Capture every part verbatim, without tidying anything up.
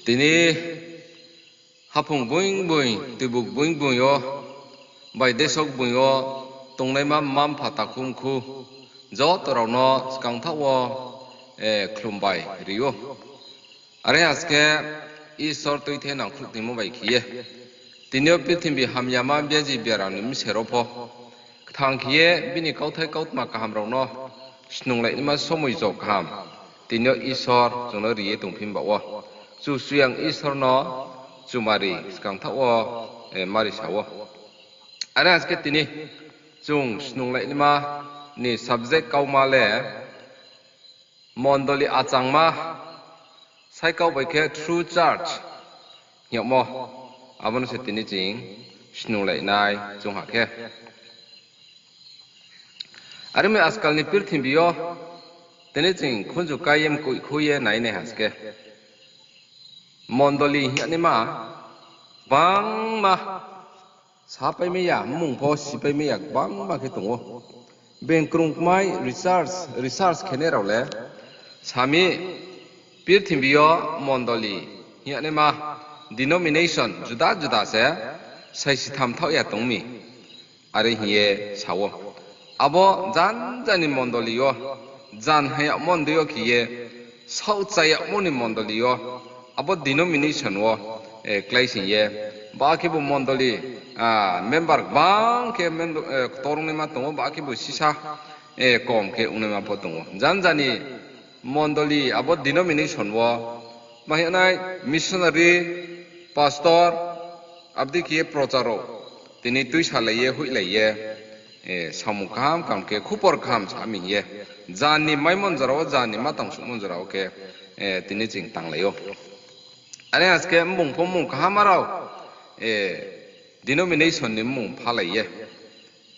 Tini haphung gboing gboing, tuibuk gboing gboing yo, bai desok gboing yo tongnaima mma-mpha takhu mkhu, joto rao no skangthaoh wo, eh, khlum bai ri ou. Are ha se khe Isor tuithe nangkhruh tongmo bai khe ye, tini yo purthimbi hamyama biaji biaram ni bsero pho kthang khe ye bini kauthai kautma kaham rao no snunglai naima somoi jo kaham tini yo Isor chung no ri ye tongphi ba wo, Kchusoyang Isor no chumari skangthaoh wo, eh, mari sa ou. Are ha se khe tini chung snunglai naima ni subject kauma le mondoli achangma, saikau bai khe true church hing yagmo, abo no se tini ching snunglai nai chung ha khe. Are mi ajkal ni purthimbi yo tini ching khunju kai ye mkoih khui ye nai nai ha se khe, mondoli hing yag naima gbangma sapaimai ya, mmung pho sipaimai ya, gbangma khe tong ou. Being krungkmai research, research khenai rao le sa mi, purthimbi yo mondoli hing yag naima denomination juda juda se saisitham thaoh ya tong mi. Are hing ye sa ou. Abo jan jan ni mondoli yo, jan ha yagmo ni dei yo khe ye, saohcha yagmo ni mondoli yo, abo denomination wo, eh, kláising ye, ba khebu mondoli, ah, member gbang khe men-, eh, ktor ongnaima tong ou, ba khebu sisa, eh, kom khe ongnaima pho tong ou. Jan jan ni mondoli abo denomination wo, ba hing nai missionary, pastor, abo dei khe ye prochar rao tini tuisalai ye, hoihlai ye, eh, samung kaham kaham khe khupor kaham sa mi hing ye, jan ni maimon jora wo, jan ni ma tang suhmon jora wo khe, eh, tini ching tanglai ou. Are ha se khe mmung pho mmung kaham rao, eh, denomination ni mmung phalai ye,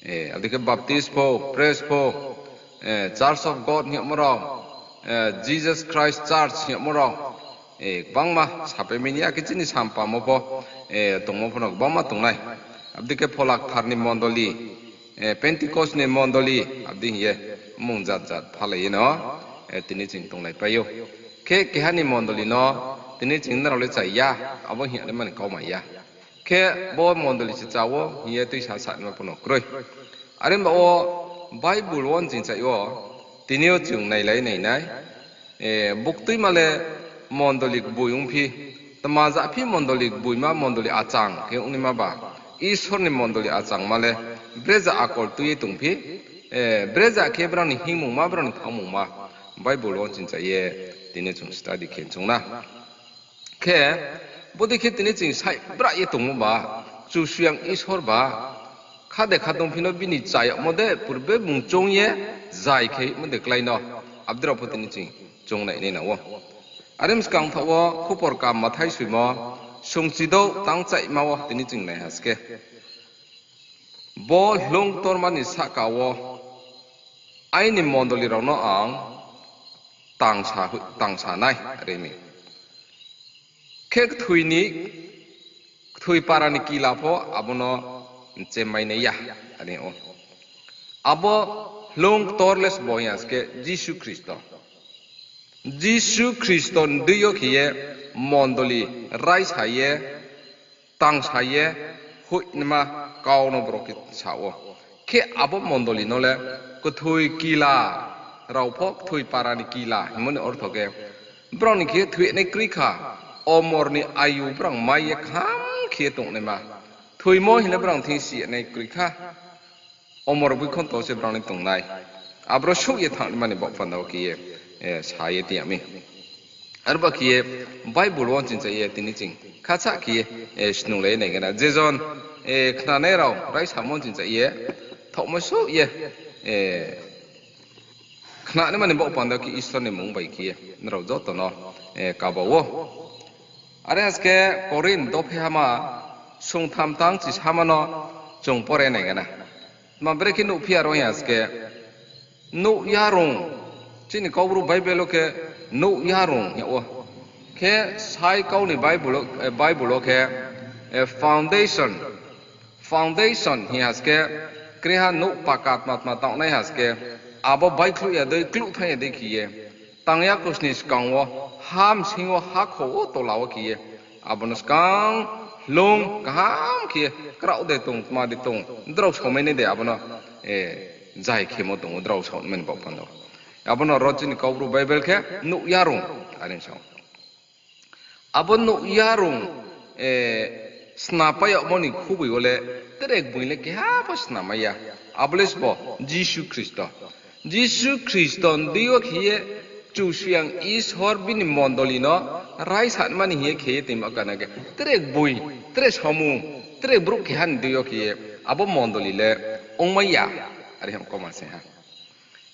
eh, abo dei khe Baptist pho, Pres pho, eh, Church of God hing yagmo rao, eh, Jesus Christ Church hing yagmo rao, eh, gbangma sapai mi ni, akhe chini sampamo pho, eh, tongmo pho no gbangma tongnai. Abo dei khe Phola Kthar ni mondoli, eh, Pentecost ni mondoli, abo dei hing ye mmung jat jat phalai ye no, eh, tini ching tonglaipai ou. Khe keha ni mondoli no tini ching nrao le chai ya, abo hing yag naima ni kauma ya. Khe bo mondoli se cha wo hing ye tuisa sa naima pho no kroi. Are ba wo Bible wo nching chai wo, tini yo chung nailai nai nai, eh, buktuima le mondoli gboi ongphi, tma ja phi mondoli gboima, mondoli achang khe ongnaima ba, Isor ni mondoli achangma le breja akol tui ye tongphi, eh, breja khe brao ni hingmungma, brao ni thanngmungma, Bible wo nching chai ye tini chung study khe chung na. Khe, bodei khe tini ching sai bra ye tongmo ba, Kchusoyang Isor ba, khade kha tongphi no bini chayagmo de, purbe bung choung ye, zai khe mo de klái no, abo dei rao pho tini ching chung nai nai nang ou. Are mi skang thaoh wo, khupor kaham Mathai soimo, sungchidouh tang chaihma wo tini ching nai ha se khe. Bo hloung ktorma ni sahka wo aini mondoli rao no ang tangsa, tangsa nai, are mi. Khe kthoi ni, kthoi para ni kila pho abo no chemai nai ya, are ou. Abo hloung ktor le sbo hing ya se khe Jisu Khristo. Jisu Khristo ni deing yo khe ye mondoli raisa ye, tangsa ye, hoihnaima kau no brouh khe sa ou. Khe abo mondoli no le kthoi kila rao pho, kthoi para ni kila hingmo ni ortho khe, brao ni khe thoinai kroi kha, omor ni ayu brao mai ye kaham khe tongnaima. Thoimo hing le brao thing si nai kroi kha. Omor boikhonto se brao ni tongnai. Abro souh ye thanngnaima ni baoh panda wo khe ye, eh, sa ye tong ya mi. Arba khe ye Bible wo chingcha ye tini ching khacha khe ye, eh, snunglai nai gana. Je jon, eh, khnanai rao raisamo chingcha ye, thaohmo souh ye, eh, khnanaima ni baoh panda khe Isor ni mmung bai khe ye nrao joto no, eh, kaba ou. Are ha se khe Korinth dopheihama sungtham tang chisama no chung pore nai gana. Tma brekhe nuhphi ya ro hing ya se khe, nouh yarung, chini Kaubru Bible wo khe nouh yarung hing yag ou. Khe sai kau ni Bible wo, eh, Bible wo khe, eh, foundation, foundation hing ha se khe, kreiha nouh paka tma tma tangnai ha se khe, abo baihkhlouh ya dei, klouh thanng ya dei khe ye, tang ya khosni skang wo, ha bsing yo, hakhor wo, tola wo khe ye, abo no skang hloung kaham khe ye, kraoh de tong, tma de tong, drao saomai nai de, abo no, eh, zai khemo tong ou, drao saomai ni baoh panda. Abo no ro chini Kaubru Bible khe nuh yarung, are sa ou. Abo nuh yarung, eh, snapai yagmo ni khuboi wo le, tre gboi le keha pho snamai ya. Abo le sbo Jisu Khristo. Jisu Khristo ni deing yo khe ye Kchusoyang Isor bini mondoli no raisa nai mani hing ye khe ye toima kana khe, tre gboi, tre samung, tre brouh keha ni deing yo khe ye abo mondoli le ongmai ya, are ham koma se ha.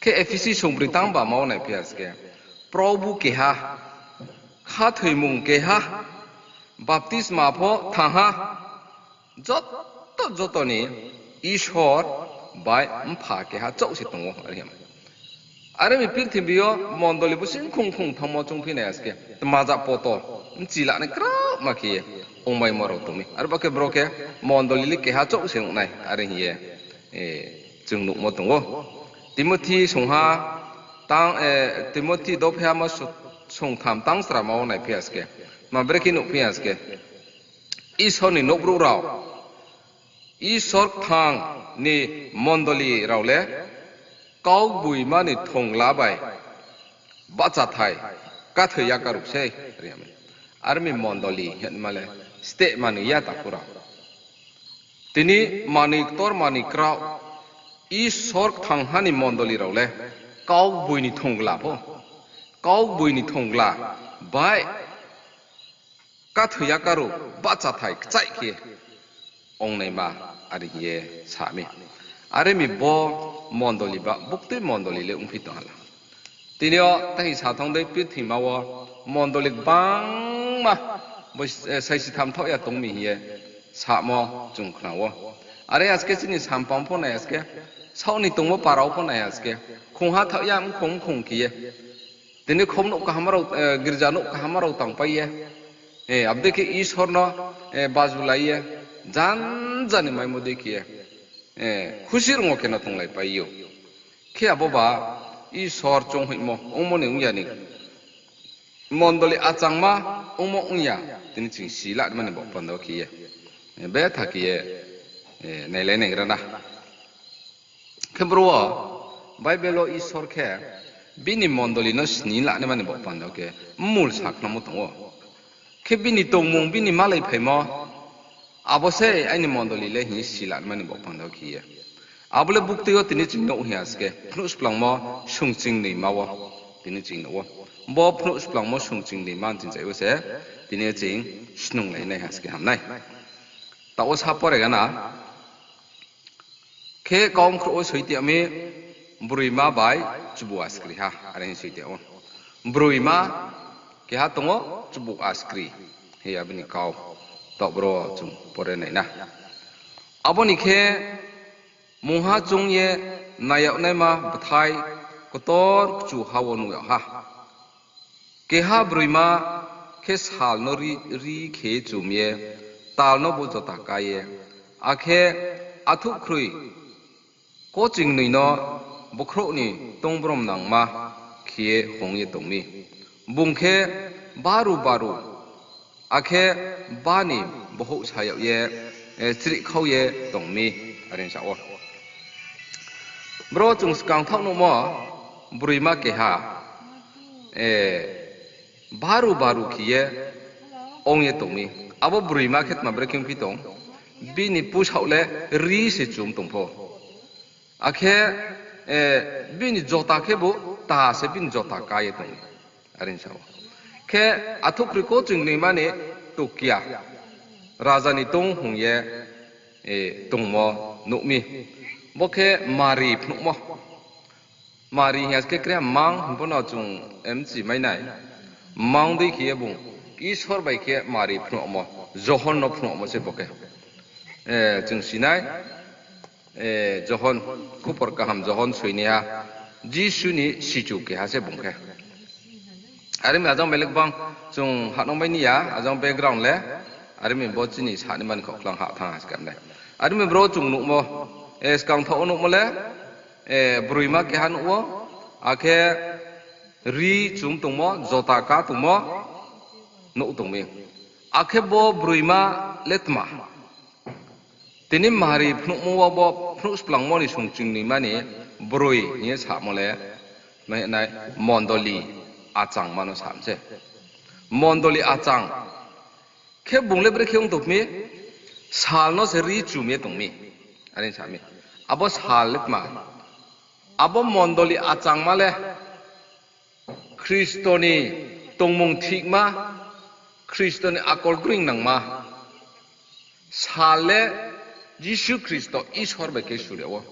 Khe Ephesi songbroi tang bama wo naiphi ha se khe, Probu keha, khathoimung keha, baptisma pho thangha, joto joto ni Isor bai Mpha keha chouh se tong ou, are hing. Are mi purthimbi yo mondoli bo sing khong khong thanngmo choungphi nai ha se khe, tmaja poto, bchi lanai kraohma khe ye ongmaimo rao tong mi. Arba khe bro khe mondoli le keha chouh se ong nai, are hing ye, eh, chung nuhmo tong ou. Timothi songha, tang, eh, Timothi dophiha ma so-, songtham tang srama wo naiphi ha se khe, ma brekhe nuhphi ha se khe, Isor ni nouhbrouh rao, Isor kthang ni mondoli rao le, kau gboima ni thongla bai bahchathai kathoi yakaruh sei, are mi. Are mi mondoli hingma le, steh manoi ya takhu rao. Tini manoi ktor manoi kraoh, Isor kthangha ni mondoli rao le, kau gboi ni thongla pho, kau gboi ni thongla bai kathoi yakaruh bahchathai kchaih khe ongnaima, are hing ye sa mi. Are mi bo mondoli ba buktui mondoli le ongphi tong ha la. Tini yo tahi sa thanng dei, purthima wo mondoli gbangma bo, eh, saisi tham thaoh ya tong mi hing ye samo chung khna ou. Are ha se khe chini sampang pho nai ha se khe, saoh ni tongmo para wo pho nai ha se khe, khongha thaoh ya mkhong mkhong khe ye, tini khom nouh kaham rao, eh, girja nouh kaham rao tangpai ye, eh, abo dei khe Isor no, eh, bajulai ye, janja ni maimo dei khe ye, eh, khusi rung wo khe no tonglaipai ou. Khe abo ba Isor chounghoihmo ongmo ni ong ya ni, mondoli achangma ongmo ong ya, tini ching si la nai mani baoh panda khe ye, eh, betha khe ye, eh, nailai nai ra na. Khe bro wo Bible wo Isor khe bini mondoli no sini la nai mani baoh panda khe mmul sakhnamo tong ou. Khe bini tongmung, bini malaiphaimo, abo se aini mondoli le hing si la nai mani baoh panda khe ye. Abo le buktui yo tini ching nuh hing ha se khe, Phnuh Splangmo sungchingnoi ma wo tini ching nuh ou. Bo Phnuh Splangmo sungchingnoi ma ni ching chai wo se tini ching snunglai nai ha se khe ham nai. Taoh wo sa pore gana, khe kau mkhrouh wo soi tong mi, broima bai chubu askri ha, are hing soi tong ou. Broima keha tong ou, chubu askri. He abini kau. Taoh bro chung pore nai na. Abo ni khe mungha choung ye nai yag naima bthai ktor kchu ha wo nuh yag ha. Keha broima khe sal no ri, ri khe chum ye, tal no bo jota ká ye, akhe athuhkhroi kochingnoi no bokhrouh ni tongbromnangma khe ye hong ye tong mi. Bung khe baru baru, akhe bá ni bohouh sa yag ye, eh, chrihkhau ye tong mi, are sa ou. Bro chung skang thaoh nuhmo, broima keha, eh, baru baru khe ye ong ye tong mi. Abo broima khe tma brekhe ongphi tong? Bini pusaoh le ri se chum tong pho. Akhe, eh, bini jota khebu ta se bini jota ká ye tong mi. Are sa ou. Khe athuhkhroi kochingnoi ma ni tukia, raja ni tong hong ye, eh, tongmo nuh mi. Bo khe Mari phnuhmo. Mari hing ya se khe kre mang hing pho no chung mchi mai nai. Mang dei khe ye bung Isor bai khe Mari phnuhmo, Johon no phnuhmo se bo khe. Eh, chung si nai, eh, Johon, khupor kaham Johon soinaiha, Jisu ni sichu keha se bung khe. Are mi ajang belek bang chung hahno mai ni ya, ajang background le, are mi bo chini sa ni mani khouklang hah thanng ha skam nai. Are mi bro chung nuhmo, eh, skang thaoh wo nuhmo le, eh, broima keha nuh ou, akhe ri chum tongmo, jota ka tongmo nuh tong mi. Akhe bo broima le tma? Tini Mari phnuhmo wo bo phnuh splangmo ni sungching ni mani broi hing ye samo le, ma hing nai, mondoli achangma no sa mi se. Mondoli achang. Khe bung le brekhe ong tong mi, sal no se ri chum ye tong mi. Are sa mi. Abo sal le tma? Abo mondoli achangma le Khristo ni tongmung thihma, Khristo ni akol groingnangma, sal le Jisu Khristo Isor bai khe suri yag ou.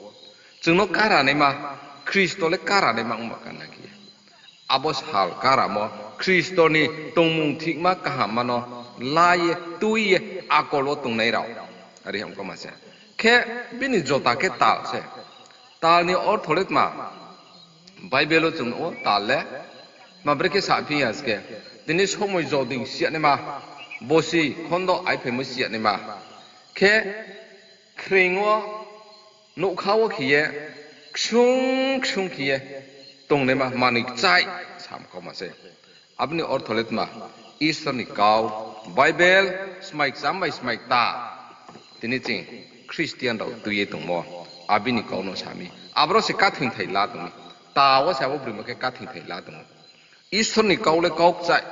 Chung no kara naima, Khristo le kara naima ongba ka na khe. Abo sal karamo Khristo ni tongmung thihma kahamma no la ye, tui ye, akol wo tongnai rao. Are hing khe ma se. Khe bini jota khe tal se. Tal ni ortho le tma? Bible wo chung nuh ou tal le tma brekhe saphi ya se khe, tini somoi joding si ya naima, bosi khondo aiphaimo si ya naima. Khe khreing wo nougkha wo khe ye ksung ksung khe ye tongnaima manoi kchaih sam kauma se. Abo ni ortho le tma? Isor ni kau, Bible, smai kcham bai smai kta. Tini ching Christian rao tui ye tongmo, abo ni kau no sa mi. Aboro se kathingthai la tong mi. Ta wo se abo broima khe kathingthai la tong ou. Isor ni kau le kau kchaih,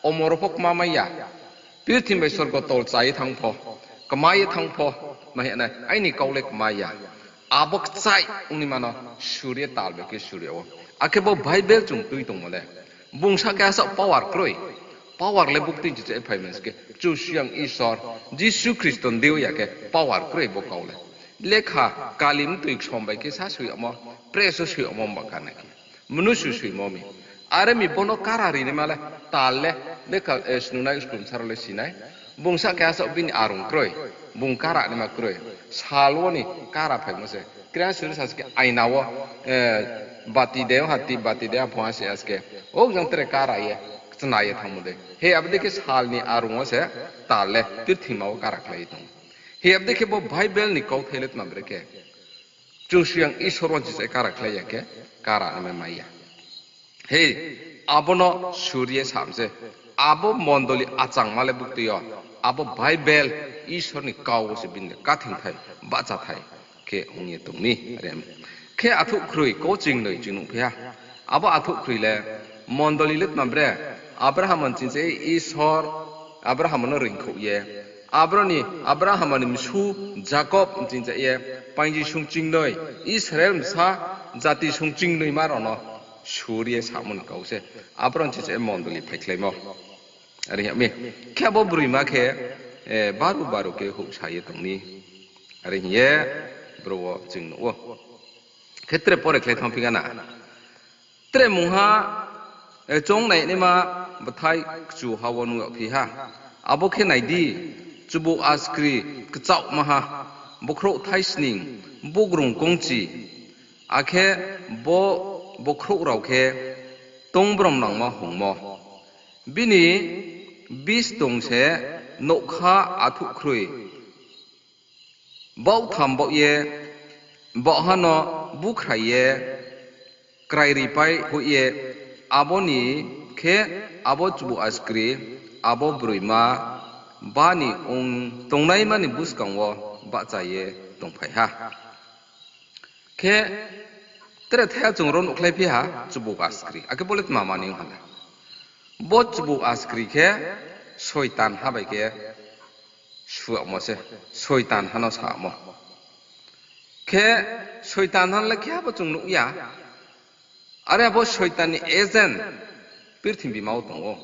omor pho kma mai ya. Purthimbi bai sorgo tol chá ye thanng pho, kma ye thanng pho, ma hing nai, aini kau le kma ya. Abo kchaih ongnaima no suri ye tal bai khe suri yag ou. Akhe bo Bible chung tui tongmo le, bung sa khe asa power kroi. Power le buktui chicha ye phaimai se khe, Kchusoyang Isor, Jisu Khristo ni deing ya khe power kroi bo kau le. Lekha kali mtoi ksom bai khe sa soi yagmo, press wo soi yagmo ba ka na khe. Mnusu soimo mi. Are mi bono kara rinaima le, tal le, lekha, eh, snungnai school bsa rao le si nai. Bung sa khe asa bini arung kroi, bung kara naima kroi. Sal wo ni kara phaimo se. Kre suri sa se khe aina wo, eh, bati de ha, tip bati de ha, phung ha se as khe. O jang tre kara ye, kchna ye thanngmo de. He abo dei khe sal ni arung wo se, tal le, purthima wo kara khlai ye tong ou. He abo dei khe bo Bible ni kauthai le tma brekhe? Kchusoyang Isor wo chicha ye kara khlai ya khe, kara naima mai ya. He, abo no suri ye sam se, abo mondoli achangma le buktui yo, abo Bible, Isor ni kau wo se bini le kathingthai, bahchathai khe ong ye tong mi, are. Khe athouhkhroi kau chingnoi chung nuhphi ha. Abo athouhkhroi le, mondoli le tma bre, Abraham ni chingcha ye Isor, Abraham no reingkhouh ye, abro ni, Abraham ni bsu Jakob ni chingcha ye, painji sung chingnoi, Israel bsa jati sung chingnoi ma rao no suri ye samo ni kau se, abro ni chingcha ye mondoli phaikhlaimo. Are hing mi. Khe abo broima khe, eh, baru baru khe houhsa ye tong mi. Are hing ye, bro wo chung nuh ou. Khe tre pore khlai thanngphi gana. Tre mungha, eh, choungnai naima bthai kchuha wo nuh yagphi ha. Abo khe nai di, chubuaskri kchaohmaha, bokhrouh thaisning, bugrung kongchi, akhe bo bokhrouh rao khe tongbromnangma hongmo. Bini bistong se nougkha athouhkhroi baohtham baoh ye, baohha no bukhrai ye, krairipai hoih ye, abo ni khe abo chubuaskri, abo broima, bá ni ong tongnaima ni buskang wo bahcha ye tongphai ha. Khe tre thaiha chung ro nuhkhlaiphi ha, chubuaskri. Akhe bo le tma mani ong ha le? Bo chubuaskri khe Soitanha bai khe suamo se, Soitanha no samo. Khe Soitanha le khe abo chung nuh ya. Are abo Soitan ni agent purthimbi ma wo tong ou.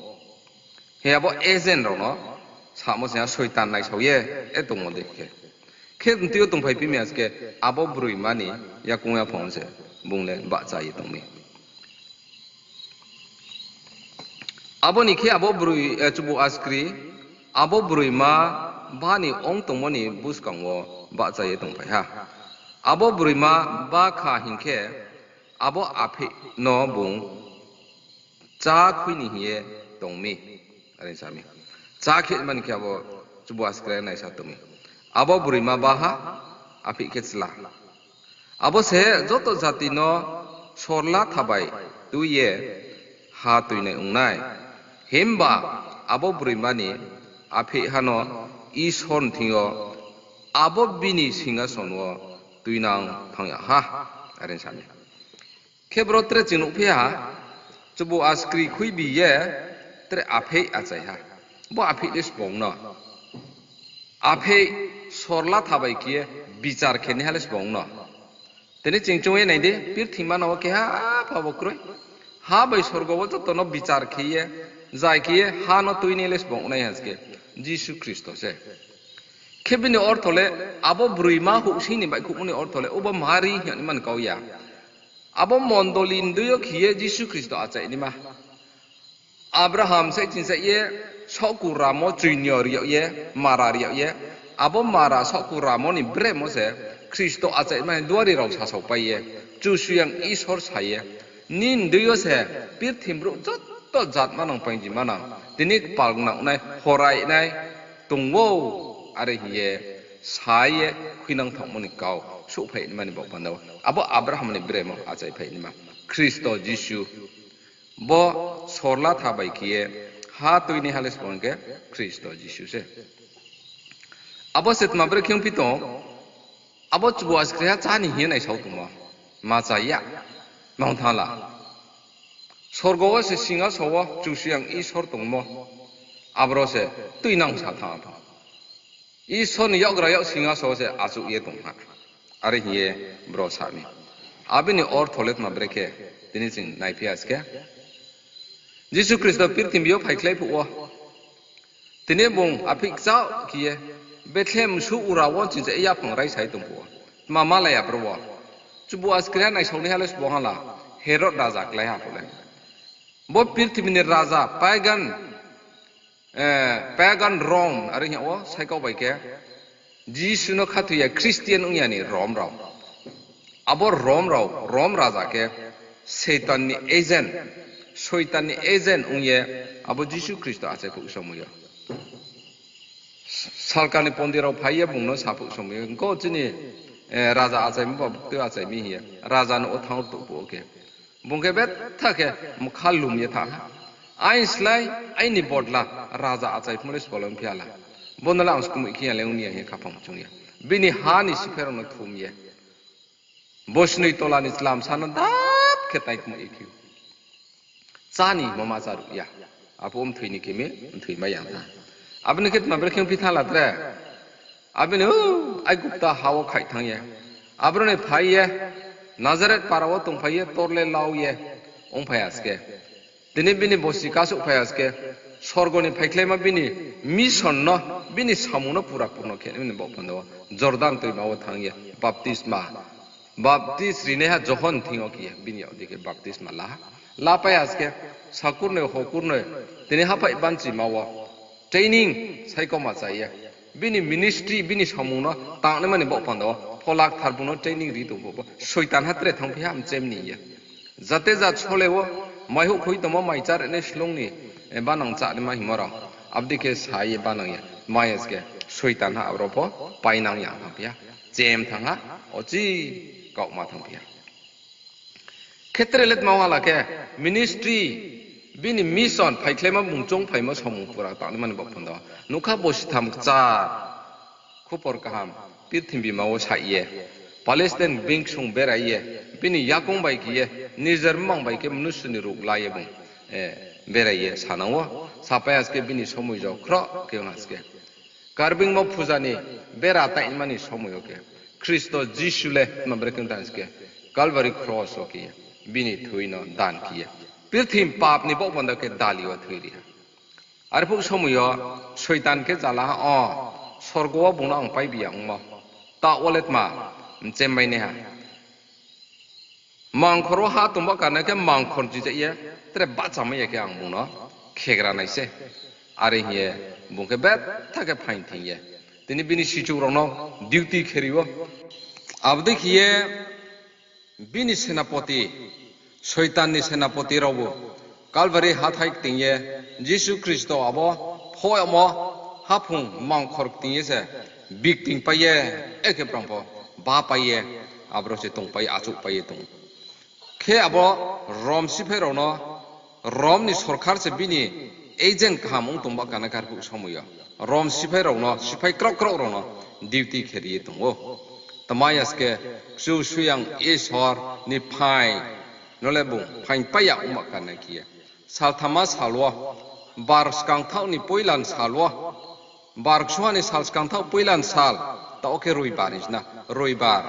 He abo agent rao no samo se ha Soitan naisao ye, e tongmo dei khe. Khe mtui yo tongphai phi mi as khe abo broima ni yakoung yaphang se bung le bahcha ye tong mi. Abo ni khe abo broi, eh, chubuaskri, abo broima bá ni ong tongmo ni buskang wo bahcha ye tongphai ha. Abo broima bá kha hing khe, abo apheih no bung chá khui ni hing ye tong mi. Are sa mi. Chá khe mani khe abo chubuaskri naisa tong mi. Abo broima bá ha, apheih khe chla. Abo se joto jati no sorla tha bai tui ye, ha tuinai ong nai. Himba abo broima ni apheihha no Isor ni thing yo abo bini singhason wo tuinang thanng yag ha, are sa mi. Khe bro tre ching nuhphi ha, chubu askri khuibi ye tre apheih achai ha. Bo apheih le sbo ong no. Apheih sorla tha bai khe ye bichar khe naiha le sbo ong no. Tini ching choung ye nai di, purthima no wo keha pha bo kroi. Ha bai sorgo wo joto no bichar khe ye, zai khe ye ha no tuinai le sbo ong nai ha se khe Jisu Khristo se. Khe bini ortho le, abo broima houhsing ni baihkhouhmo ni ortho le, obo Mari hing ni man kau ya. Abo mondoli ni dei yo khe ye Jisu Khristo achai naima. Abraham sai ching sai ye, saohku ramo chuini yo ri yag ye, mara ri yag ye, abo mara saohku ramo ni bremo se Khristo achaima hing duari rao sasao pai ye, Kchusoyang Isor sa ye, nini dei yo se purthimbi brouh joto jat manang painji manang, tini kpal nang nai, horai nai tong ou, are hing ye sa ye khuinang thanngmo ni kau souhphai naima ni baoh panda wo. Abo Abraham ni bremo achaiphai naima Khristo Jisu. Bo sorla tha bai khe ye ha tuinaiha le sbo ong khe Khristo Jisu se. Abo se tma brekhe ongphi tong, abo chubu askriha chá ni hing ye naisao tongmo. Ma chá ya, mang thanng la. Sorgo wo se singhason wo Kchusoyang Isor tongmo, aboro se tuinang sa thanng pho. Isor ni yakgra yak singhason wo se achouh ye tong ha. Are hing ye bro sa mi. Abini ortho le tma brekhe, tini ching naiphi ha se khe. Jisu Khristo purthimbi yo phaikhlai phuh wo, tini bung apheih kchaoh khe ye Bethlehem suh ura wo ching se yaphang raisa ye tong phuh wo, tma malai ya bro wo. Chubu askriha naisaonaiha le sbo ha la, Herod raja klái ha phuh le. Bo purthimbi ni raja, pagan, pagan Rome are hing yag wo saikau bai khe, Jisu no khathoi ya Christian ong ya ni Rom rao. Abo Rom rao, Rom raja khe Soitan ni agent, Soitan ni agent ong ye abo Jisu Khristo achai phuh somoi yo salka ni pondi rao phai ye bung no sa phuh somoi yo, ko chini raja achaimo ba buktui achai mi hing ye raja no wo thanng rtuh phuh wo khe, bung khe betha khe mkha lum ye thanng ha. Aini slái, aini bodla raja achai phung le sbo le ongphi ha la. Bo no le ang skmoih khe ya le ong ni ya hing ye khaphang choung ye, bini ha ni siphe rao no thum ye, bosnoi tola ni chlamsa no dap khe taingkmoih ye khe ou. Chá ni mo ma chá ruh ya. Aphuh mthoi ni khe mi, mthoi mai ya tha. Abo ni khe tma brekhe ongphi thanng la tre. Abo ni, Aigupta ha wo khaih thanng ye, aboro ni phai ye, Nazareth para wo tongphai ye, tor le lau ye ongphai ha se khe. Tini bini bosi kasouhphai ha se khe, sorgo ni phaikhlaima bini mission no, bini samung no pura purno khe ni baoh panda wo Jordan toima wo thanng ye baptisma, baptis rinaiha Johon thing yo khe ye bini yag di khe baptisma la ha. Lapai ha se khe, sakurnoi hokurnoi, tini haphaih banchima wo training saikoma chá ye, bini ministry, bini samung no tangnaima ni baoh panda wo Phola Kthar bung no training ri tong phuh bo Soitanha tre thanngphi ha mchem ni ye. Jate jat sole wo, maihouh khui tongmo, mai chárenai slung ni banang chánaima hingmo rao, abo dei khe sa ye banang ye mai ha se khe, Soitanha aboro pho painang ya thanngphi ha, chem thanng ha, ochi kauma thanngphi ha. Khetre le tma ha la khe, ministry, bini mission phaikhlaima bung choungphaimo samung pura tangnaima ni baoh panda wo, nougkha bosi tham kchar, khupor kaham, purthimbi ma wo saih ye, Palestine beingsong berai ye, bini yakoung bai khe ye, nijer mmang bai khe mnusu ni ruh la ye bung berai ye sanang wo, sapai ha se khe bini somoi jo khroh khe ong ha se khe. Karbeingmo phuja ni bera tainma ni somoi yo khe, Khristo Jisu le tma brekhe ong thanng se khe, Calvary cross wo khe ye, bini thoi no dan khe ye, purthimbi pap ni baoh panda khe dali wo thoi ri ha. Arphuh somoi yo Soitan khe jala ha, o, sorgo wo bung no ang paibi ya ongmo. Taoh wo le tma, mchem mai nai ha. Mangkhor wo ha tongba karna khe mangkhor jija ye, tre bahchamai ya khe ang bung no khegra nai se. Are hing ye bung khe betha khe phaing thing ye, tini bini sichu rao no duty khe ri ou. Abo dei khe ye bini senapoti, Soitan ni senapoti raobu Calvary hathái kting ye, Jisu Khristo abo phoyagmo haphung mangkhor kting ye se bikting pai ye, akhe brang pho bapai ye, aboro se tongpai ye, achouhpai ye tong ou. Khe abo Rom siphai rao no Rom ni sorkar se bini agent kaham ong tong ba kana khe arphuh somoi yo. Rom siphai rao no, siphai kraoh kraoh rao no duty khe ri ye tong ou. Tma ya se khe Kchusoyang Isor ni phaing no le bung phaing pai ya ong ba kana khe ye. Salthama sal wo, bar skangthaoh ni poila ni sal wo, bar ksuha ni sal skangthaoh poila ni sal, taoh khe roibar hing sna, roibar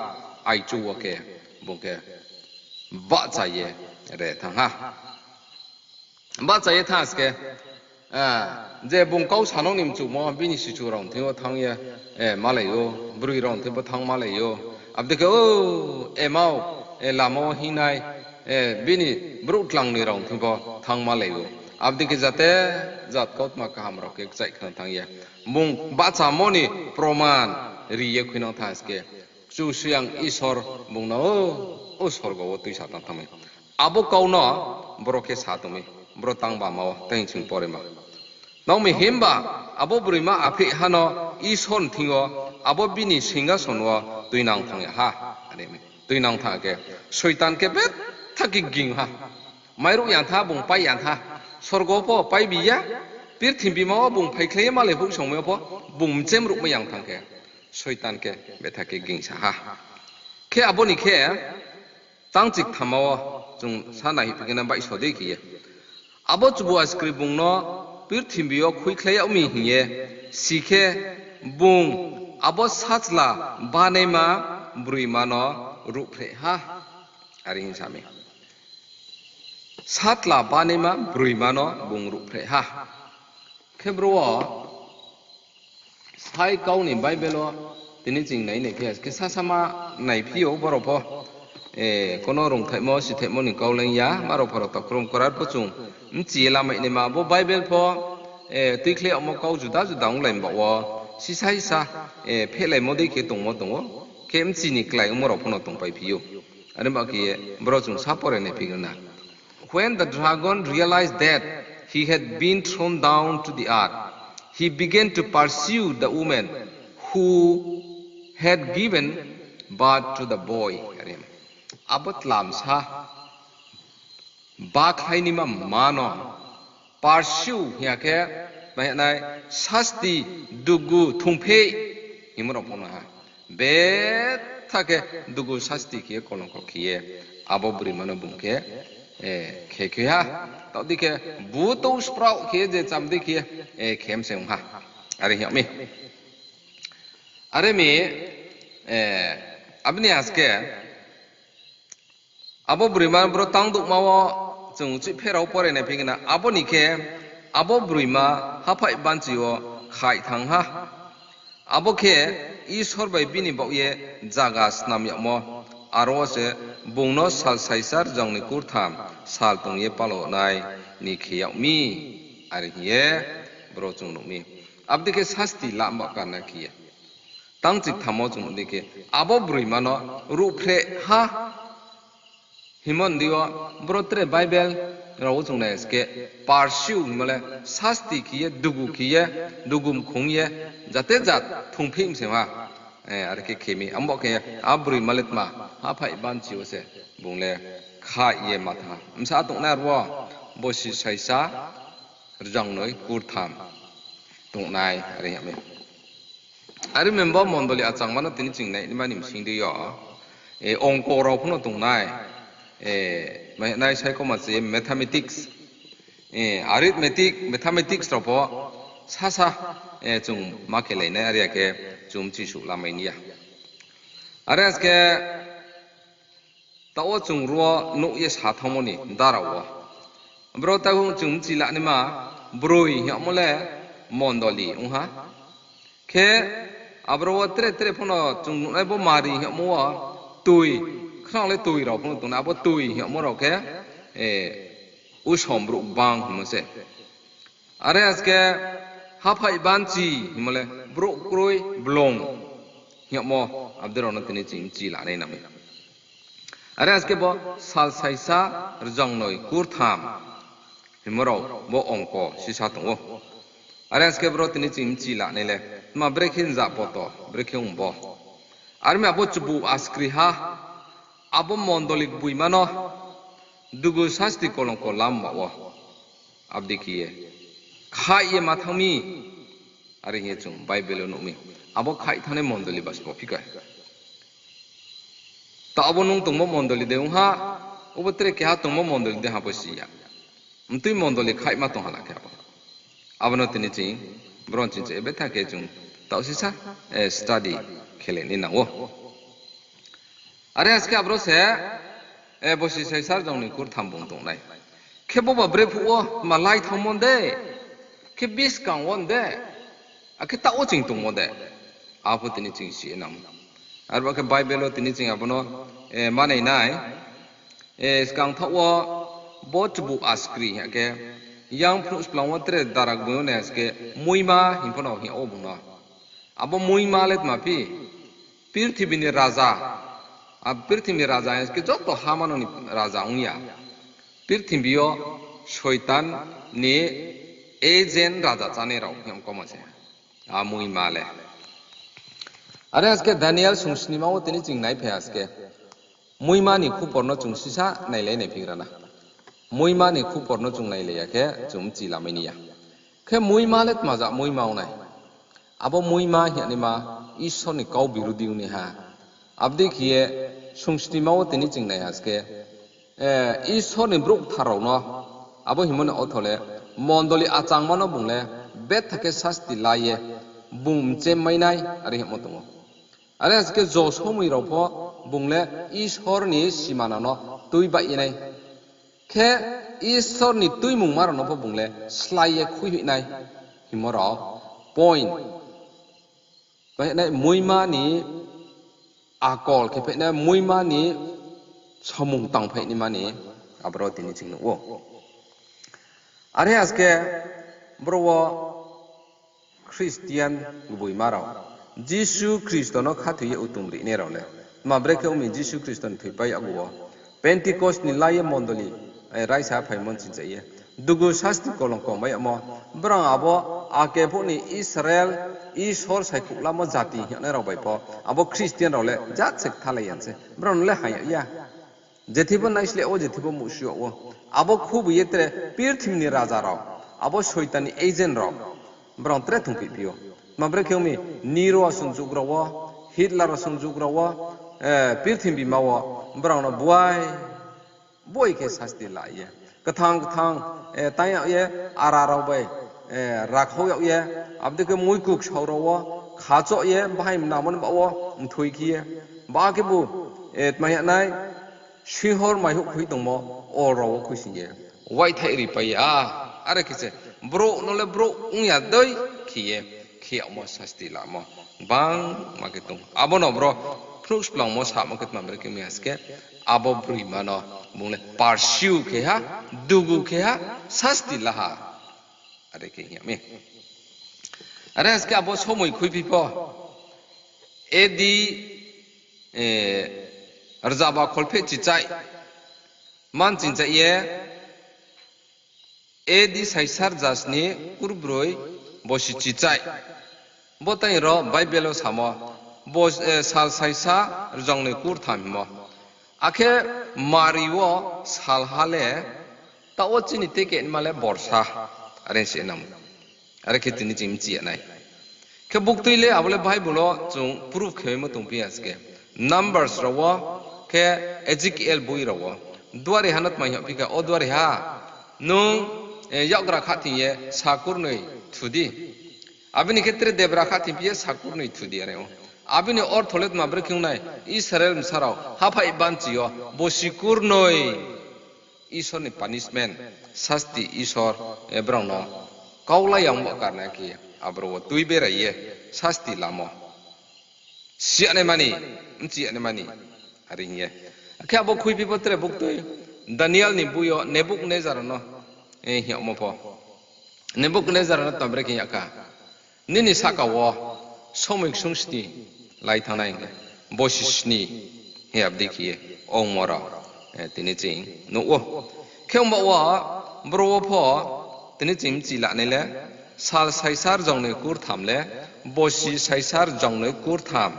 aichu wo khe bung khe bahcha ye re thanng ha. Bahcha ye thanng se khe, je bung kau sanang ni mchumo bini sichu rao ni thing yo thanng ye, malai ou, broi rao ni thing pho thanng malai ou. Abo dei khe, o, emao, lama wo hingnai, bini brouh tlang ni rao ni thing pho thanng malai ou. Abo dei khe jate jat kautma kaham rao khe kchaih khna thanng ye, bung bahchamo ni proman ri ye khuinang thanng se khe, Kchusoyang Isor bung no, o, sorgo wo tuisa tang thanng mi. Abo kau no boro khe sa tong mi, boro tang bama wo tei hing sing pore ma. Nang mi himba abo broima aphih ha no Isor ni thing yo, abo bini singhason wo tuinang thanng ya ha. Tuinang thanng khe, Soitan khe betha khe ging ha. Mairuh yang tha, bung pai yang tha. Sorgo pho paibi ya, purthimbi ma wo bung phaikhlai ye malai phuh songmo yo pho, bung mchem ruhmai yang thanng khe, Soitan khe betha khe gingsa ha. Khe abo ni khe, tangchiktham wo chung sa nai hing khe na baihso dei khe ye. Abo chubu askri bung no purthimbi yo khuikhlai yag mi hing ye si khe, bung abo sachla banaima broima no ruhphreh ha. Are hing sa mi. Sachla banaima broima no bung ruhphreh ha. Khe bro wo, sai kau ni Bible wo tini ching nai nai phi ya, khe sasama naiphi ou boro pho, kono rungthaihmo, sithaihmo ni kau leing ya, ma rao pho rao takrom korar pho chung bchi ye lamai naima, bo Bible pho, tuikhlai yagmo kau juda juda onglai baoh wo, sisa sisa, phehlaimo dei khe tongmo tong ou, khe bchi ni klái ongmo rao pho no tongpai phi ou. Are ba khe ye, boro chung sa pore nai phi na. When the dragon realized that he had been thrown down to the earth, he began to pursue the woman who had given birth to the boy. Abo tlamsa bakhlai nima ma no pursue hing ya khe, ma hing nai, sasti, dugu, thungpheih hingmo rao pho no ha. Betha khe dugu sasti khe ye kolongkho khe ye abo broima no bung khe, khe khe ha. Taoh dei khe butou spraoh khe ye je cham dei khe ye, khem se ong ha. Are hing yag mi. Are mi, abo ni aske, abo broima bro tang douhma wo chung chih pherao pore nai phi khe na, abo ni khe abo broima haphaih banchi wo khaih thanng ha. Abo khe Isor bai bini baoh ye zaga snam yagmo, aro wo se bung no sal saisa rzang noi kurtham sal tong ye palao nai ni khe yag mi, are hing ye bro chung nuh mi. Abo dei khe sasti lam ba karna khe ye. Tangchiktham wo chung nuh dei khe, abo broima no ruhphreh ha hingmo ni dei yo, bro tre Bible rao wo chung nai se khe, pursue hingmo le sasti khe ye, dugu khe ye, dugu mkhong ye, jate jat thungpheih mse ha. Are khe khe mi, abo khe, a broima le tma, haphaih banchi wo se bung le khaih ye ma thanng ha. Bsa tongnai aro wo, bosi saisa rzang noi kurtham tongnai, are hing yag mi. Are mi bo mondoli achangma no tini ching nai nima ni bsing dei yo, ongko rao pho no tongnai, ma hing nai sai koma se mathematics, arithmetic, mathematics rao pho sasa, chung ma khelai nai, are ya khe chung bchisuh lamai ni ya. Are aske taoh wo chung ro nuh ye sa thanngmo ni dara wo, bro taoh chung bchi la naima, broi hing yagmo le mondoli ong ha. Khe abro wo tre tre pho no chung nuhnai bo Mari hing yagmo wo, tui, khnang le tui rao pho no tongnai, abo tui hing yagmo rao khe, usom brouh bang hingmo se. Are aske haphaih banchi hingmo le brouh kroi blong hing yagmo, abo dei rao no tini ching bchi la nai nang mi. Are aske bo sal saisa rzang noi kurtham hingmo rao bo ongko sisa tong ou. Are aske bro tini ching bchi la nai le, tma brekhe nza poto, brekhe ong bo. Are mi abo chubu askri ha, abo mondoli gboima no dugu sasti kolongko lam ba wo. Abdei khe ye khaih ye ma thanng mi, are hing ye chung Bible wo nuh mi. Abo khaih thanngnai mondoli ba sbo phi kha. Taoh abo nung tongmo mondoli de ong ha, obo tre keha tongmo mondoli de ha bo si ya. Mtui mondoli khaihma tong ha la khe abo. Abo no tini ching bron ching che betha khe chung taoh sisa study khe le ni nang ou. Are askhe abro se bosi saisar jong ni kurtham bung tong nai. Khe bo ba brephuh wo tma lai thanngmo de, khe buskang wo de, akhe taoh wo ching tongmo de, abo tini ching si ye nang. Arba khe Bible wo tini ching abo no manai nai. Skang thaoh wo bo chubu askri hing khe, yang phnuh splang wo tre dara gboi yo nai askhe muima hing pho no hing ou bung no. Abo muima le tma phi? Purthimbi ni raja. A purthimbi ni raja hing khe joto ha mano ni raja ong ya. Purthimbi yo Soitan ni agent raja chánai rao hing koma se. A muima le. Are askhe Daniel sungsnima wo tini ching naiphai askhe. Muima ni khupor no chung sisa nailai naiphi gra na. Muima ni khupor no chung nailai ya khe chung mchi lamai ni ya. Khe muima le tma ja muima ong nai. Abo muima hing ye naima Isor ni kau birudi ong ni ha. Abdei khe ye sungsnima wo tini ching nai askhe, Isor ni brouh kthar rao no, abo hingmo ni ortho le, mondoli achangma no bung le betha khe sasti la ye bung mchemmai nai, are hingmo tong ou. Are askhe jo somoi rao pho bung le Isor ni simana no tui baih ye nai. Khe Isor ni tuimungma rao no pho bung le slái ye khuihoih nai hingmo rao point. Phainai muima ni akol khe phainai muima ni samung tangphainaima ni aboro tini ching nuh ou. Are askhe boro wo Christian gboima rao, Jisu Khristo no khathoi ye utum rinai rao le, tma brekhe ong mi Jisu Khristo ni thoipai yagu wo, Pentecost ni la ye mondoli raisa phaimo ni ching cha ye, dugu sasti kolongkong mai yagmo, brao abo ake phuh ni Israel, Isor saikhouh lamo jati hing yagnai rao bai pho, abo Christian rao le jat se kthalai ya se, brao no le hang yag ya. Jethibo naisleh wo, jethibo muhsu yag wo. Abo khubu ye tre purthimbi ni raja rao, abo Soitan ni agent rao, brao tre thungphihphi ou. Tma brekhe ong mi, Nero asung jug rao wo, Hitler asung jug rao wo, purthimbi ma wo, brao no buai, buai khe sasti la ye. Kthang kthang, tang yag ye, ara rao bai, rakhau yag ye, abo dei khe muiku ksao rao wo, khachoh ye, bahai mnamo ni baoh wo, mthoi khe ye. Ba khebu, tma yagnai, singhor maihouh khui tongmo, ol rao wo khuising ye. Waithaih ripai ya, are khe se, brouh no le brouh ong ya dei khe ye, khe yagmo sasti lamo. Bangma khe tong. Abo no bro, phnuh splangmo samo khe tma brekhe ong mi ha se khe, abo broima no, bung le pursue khe ha, dugu khe ha, sasti la ha. Are khe hing yag mi. Are ha se khe abo somoi khuiphi pho, A D, rzaba kholpheh chichai, man ching cha ye, A D saisa rzasni kurbroi bosi chichai. Bo tai ro Bible wo samo, sal saisa rzangnoi kurtham hingmo. Akhe mari wo salha le, taoh wo chini teke nima le borsa, are se nang. Are khe tini ching mchi ya nai. Khe buktui le abo le Bible wo chung proof khe maimo tongphi ya se khe. Numbers rao wo, khe Ezekiel boi rao wo. Duari ha no tma hing yagphi kha, o duari ha, nung yakgra khathing ye sa kurnoi thu di. Abo ni khe tre debra khathing phi ye sa kurnoi thu di are ou. Abo ni ortho le tma brekhe ong nai, Israel bsa rao haphaih banchi yo bosi kurnoi Isor ni punishment, sasti Isor, brao no kaulai yangmo karna khe, aboro wo tui berai ye sasti lamo. Si ya nai mani, mchi ya nai mani, are hing ye. Akhe abo khuiphi pho tre buktui, Daniel ni boi yo Nebukadnezar no, hing yagmo pho. Nebukadnezar no tma brekhe yag kha. Nini sahka wo somoi ksung sni lai thanng nai hing khe, bosi sni hing ye abo dei khe ye ongmo rao, tini ching nuh ou. Khe ongba wo, boro wo pho, tini ching mchi lanai le, sal saisa rzangnoi kurtham le, bosi saisa rzangnoi kurtham.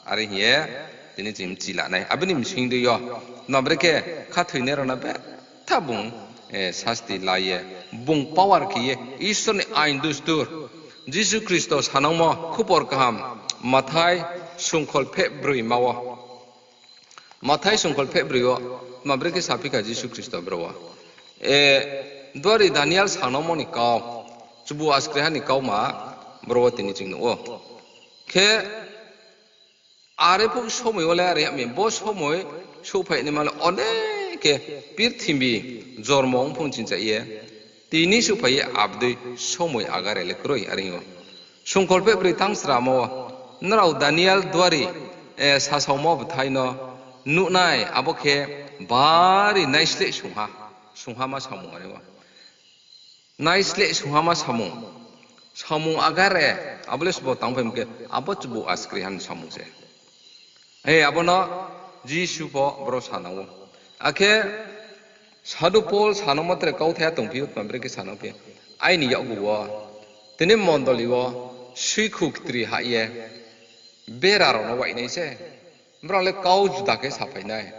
Are hing ye, tini ching mchi lanai. Abo ni bsing dei yo, tma brekhe khathoinai rao no betha bung sasti la ye, bung power khe ye, Isor ni ain dustur, Jisu Khristo sanangmo khupor kaham, Mathai sungkhol pheh broi ma wo. Mathai sungkhol pheh broi wo, tma brekhe saphi kha Jisu Khristo bro wo. Duari Daniel sanangmo ni kau, chubu askriha ni kauma, bro wo tini ching nuh ou. Khe are phuh somoi wo le are yag mi, bo somoi souhphai naima le onek khe purthimbi jormo ong phung chingcha ye, tini souhphai ye abdei somoi agare le kroi are hing ou. Sungkhol pheh broi tang sramo wo, nrao Daniel duari, sasaomo bthai no nuhnai, abo khe bari naisleh sungha, sunghama samung are wo. Naisleh sunghama samung, samung agare, abo le sbo tangphaimo khe, abo chubu askriha ni samung se. Abo no Jisu pho bro sanang ou. Akhe Sadhu Pol sanangmo tre kauthai ha tongphi ou, tma brekhe sanang phi. Aini yakgu wo, tini mondoli wo, suikhu ktri hah ye, bera rao no wainai se. Brao le kau juda khe saphai nai.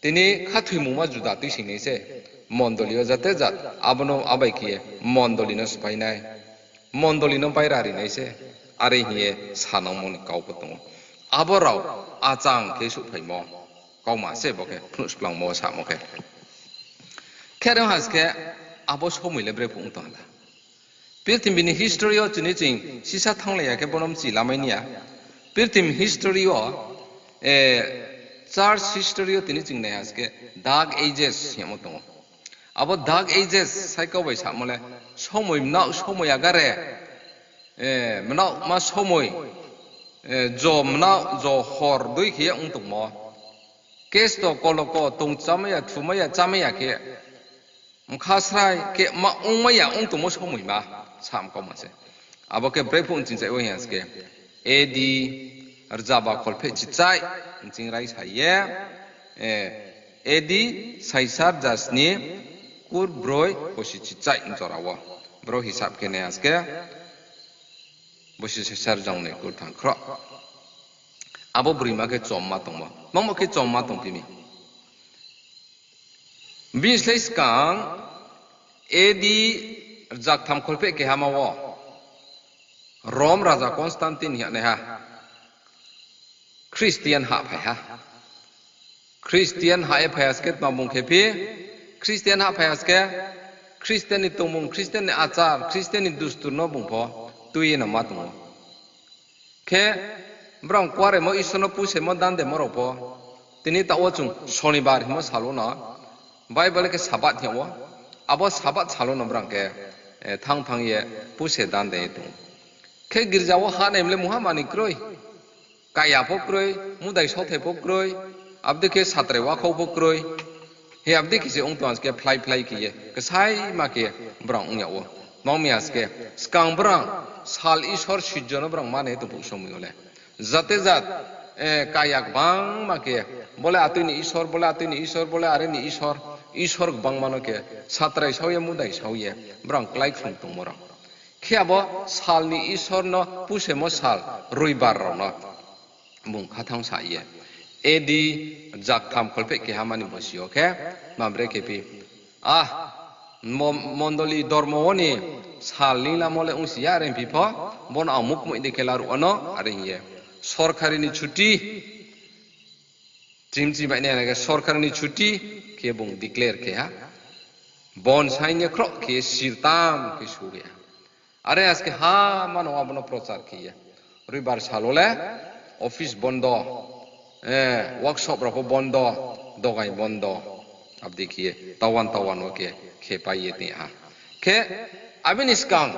Tini khathoimungma juda tuisoing nai se. Mondoli wo jate jat, abo no abai khe ye, mondoli no sphai nai. Mondoli no baira ri nai se. Are hing ye sanangmo ni kau pho tong ou. Abo rao achang khe souhphaimo kauma se bo khe, phnuh splangmo samo khe. Khe are ha se khe, abo somoi le bre phuh ong tong ha la. Purthimbi ni history yo chini ching sisa thannglai ya khe bo no mchi lamai ni ya. Purthimbi history yo, church history yo tini ching nai ha se khe Dark Ages hingmo tong ou. Abo Dark Ages sai kau bai samo le, somoi mnao, somoi agare, mnaoma somoi, jo mnao, jo hor dei khe ye ong tongmo. Kesto koloko tong chámai ya, thumai ya, chámai ya khe, mkha srai khe ma ongmai ya ong tongmo somoi ma, sam kauma se. Abo khe bre phuh nching chai wo hing ha se khe, A D rzaba kholpheh chichai nching raisa ye, A D saisa rzasni kurbroi bosi chichai jora wo. Bro hisab khe nai ha se khe, bosi saisa rzangnoi kurthang khroh. Abo broima khe chomma tongmo. Tmangmo khe chomma tongphi mi. Bini slái skang A D rzaktham kholpheh kehama wo Rom raja Constantine hing yagnaiha Christian hahphai ha. Christian hah ye phai ha se khe tma bung khe phi, Christian hahphai ha se khe, Christian ni tongmung, Christian ni achar, Christian ni dustur no bung pho tui ye no ma tong ou. Khe brang kuaremo Isor no pusemo dandemo rao pho, tini taoh wo chung Sonibar hingmo sal wo no, Bible khe Sabath hing ou, abo Sabath sal wo no brang khe, thanng thanng ye puse dande ye tong ou. Khe girza wo hah naimo le mungha manoi kroi, kaya pho kroi, mudai saothai pho kroi, abdei khe satrai wakhau pho kroi. Hi abdei khe se ong tong ha se khe phlái phlái khe ye, ksaima khe brang ong yag ou. Tma ong mi ha se khe, skang brang sal Isor sijjo no brang mane tong phuh somoi yo le. Jate jat, kaya gbangma khe, bo le atui ni Isor, bo le atui ni Isor, bo le are ni Isor, Isor gbangma no khe satrai sao ye, mudai sao ye, brang kláikhlum tongmo rao. Khe abo sal ni Isor no pusemo sal Roibar rao no bung khathanng sa ye, A D rzaktham kholpheh kehama ni bosi yo khe, tma brekhe phi, a, mondoli dormo wo ni sal ni lamo le ongsi ya are phi pho, bo no ang mukmoih dei khe laruh ano are hing ye, sorkari ni chuti, chimchi bai nai khe sorkari ni chuti khe bung declare khe ha. Bon saing ye khroh khe ye sirtam khe su ri ha. Are ha se khe ha mano abo no prochar khe ye. Roibar sal wo le office bondo, workshop rao pho bondo, dogai bondo. Abdei khe ye tawan tawan wo khe khepai ye tong ha. Khe abini skang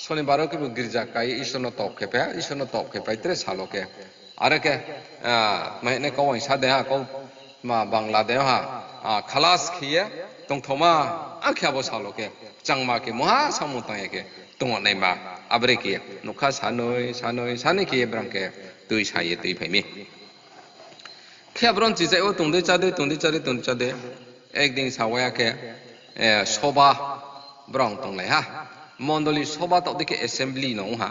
Sonibar wo khebu girza kai ye Isor no top khepai ha, Isor no top khepai tre sal wo khe. Are khe, tma hing nai kau waisa de ha, kau ma Bangla de ha, khalas khe ye tongthaoma, akhe abo sal wo khe kchangma khe mungha samung tang ya khe tong naima, abre khe ye nougkha sanoi sanoi sanoi khe ye brang khe tuisa ye tuiphai mi. Khe abro nching chai wo tong dei chá dei, tong dei chá dei, tong dei chá dei, ekdin sa wai ya khe, soba brang tonglai ha. Mondoli soba taoh dei khe assembly no ong ha.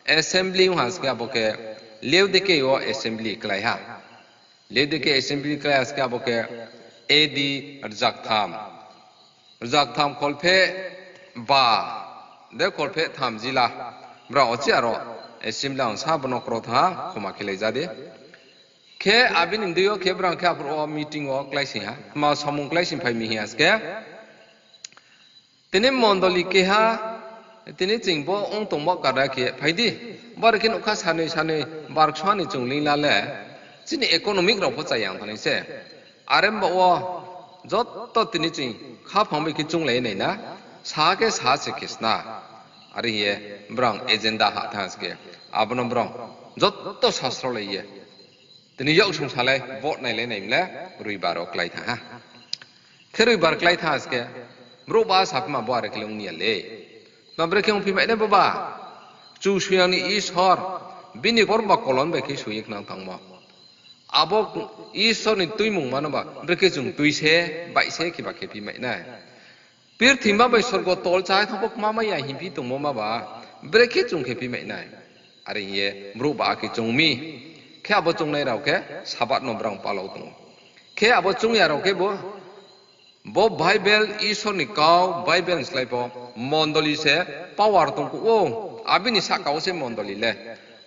Assembly ong ha se khe abo khe Laodikea wo assembly klái ha. Laodikea assembly klái ha se khe abo khe A D rzaktham Rzaktham kholpheh ba, de kholpheh tham jila, brao ochi aro assembly ang sa bono kro thanng ha, khoma khelai ja di. Khe abini deing yo khe brao khe aphruh wo meeting wo kláising ha, tma samung kláising phai mi hing ya se khe, tini mondoli keha, tini ching bo ong tongmo kada khe phai di, bari khe nouhkha sanoi sanoi barksoha ni chung lingla le, chini economic rao pho chaya ong thanngnai se. Are baoh wo joto tini ching khaphang bai khe chounglai nai na, sa khe sa se khe sna. Are hing ye brao agenda hah thanng se khe, abo no brao joto sasraolai ye tini yaksung salai vote nailai nai mle, roibar wo klái thanng ha. Khe roibar klái thanng se khe, brouh ba saphima bo are khe le ong ni ya le. Tma brekhe ongphi mai nai bo ba? Kchusoyang ni Isor, bini korma kolom bai khe soi ye khnang thanngmo. Abo Isor ni tuimungma no ba brekhe chung tui se, baih se khe ba khephi mai nai? Purthima bai sorgo tol chá thanng pho kma mai ya hingphi tongmo ma ba, brekhe chung khephi mai nai? Are hing ye brouh ba khe choung mi. Khe abo choungnai rao khe Sabath no brao palao tong ou. Khe abo choung ya rao khe bo, bo Bible, Isor ni kau, Bible ni slái pho mondoli se power tongkuh ou, abini sahka wo se mondoli le.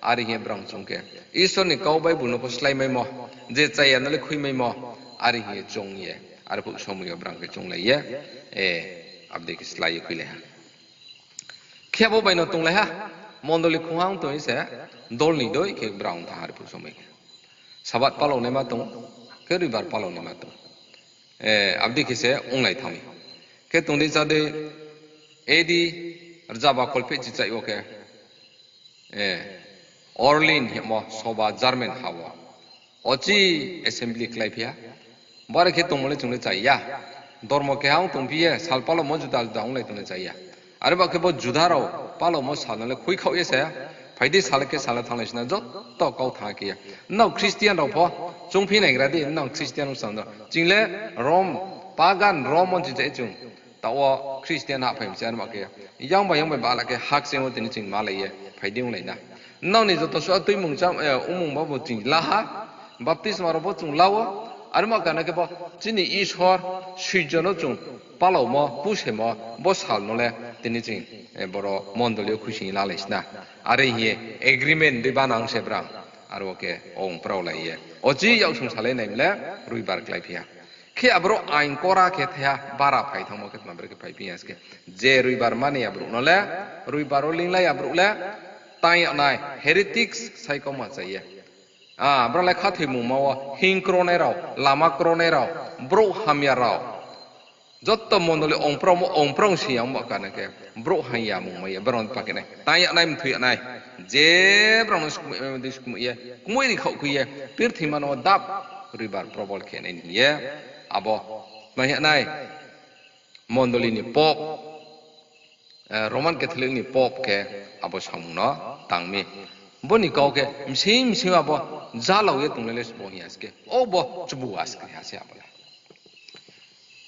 Are hing ye brao choung khe, Isor ni kau Bible no pho slái maimo, je chaya no le khui maimo, are hing ye choung ye, arphuh somoi yo brao khe chounglai ye, abo dei khe slái ye khuilai ha. Khe abo bai no tonglai ha, mondoli khongha ong tong ye se, dol ni doi khe brao ong thanng ha arphuh somoi khe. Sabath palao naima tong, khe roibar palao naima tong. Abo dei khe se onglai thanng mi. Khe tong dei chá dei, A D rzaba kholpheh chichaih wo khe, Orlin hingmo soba German ha wo, ochi assembly kláiphi ha. Bari khe tongmo le chung le chaya. Dormo keha ong tongphi ye, sal palaomo juda juda onglai tong le chaya. Are ba khe bo Juda rao palaomo sal no le khuikhaoh ye se, phai di sal khe sal thannglai sna joto kau thanng khe ye. Nrao Christian rao pho choungphi naigra di, nrao Christian ong sa no. Ching le Rom, pagan Rom wo chichaih chung. Taoh wo Christian hahphai mi se, are ba khe yang bai yang bai bala khe hakching wo tini ching malai ye phai di onglai na. Nrao ni joto suh tuimung chá, ongmung ba bo ching la ha, baptisma rao pho chung la wo, are ba kana khe bo chini Isor, suijo no chung palaomo, pusemo, bo sal no le tini ching, boro mondoli yo khuisoing lalai sna. Are hing ye agreement dei banang se brao. Aro khe ong praolai ye, ochi yaksung salai nai mle, roibar kláiphi ha. Khe aboro aing kora khe thaiha bara phai thanngmo khe tma brekhe phaiphi ya se khe, je roibar mani ya brouh no le, roibar wo linglai ya brouh le, tang yag nai heretics sai kauma chai ye. Brao le khathoimungma wo hing kronai rao, lama kronai rao, brouh hamya rao. Joto mondoli ongprao, ongprao si ya ong ba kana khe, brouh hamya mungma ye brao no pakhe nai, tang yag nai, mthoi yag nai. Je brao no skmoih mai dei skmoih ye, kmoih ri khaoh khui ye, purthima no dap roibar probol khe nai hing ye, abo tma yag nai, mondoli ni pope, Roman Catholic ni pope khe abo samung no tang mi. Bo ni kau khe bsing bsing abo jalao ye tonglai le sbo hing ya se khe, o bo chubu askriha se abo le.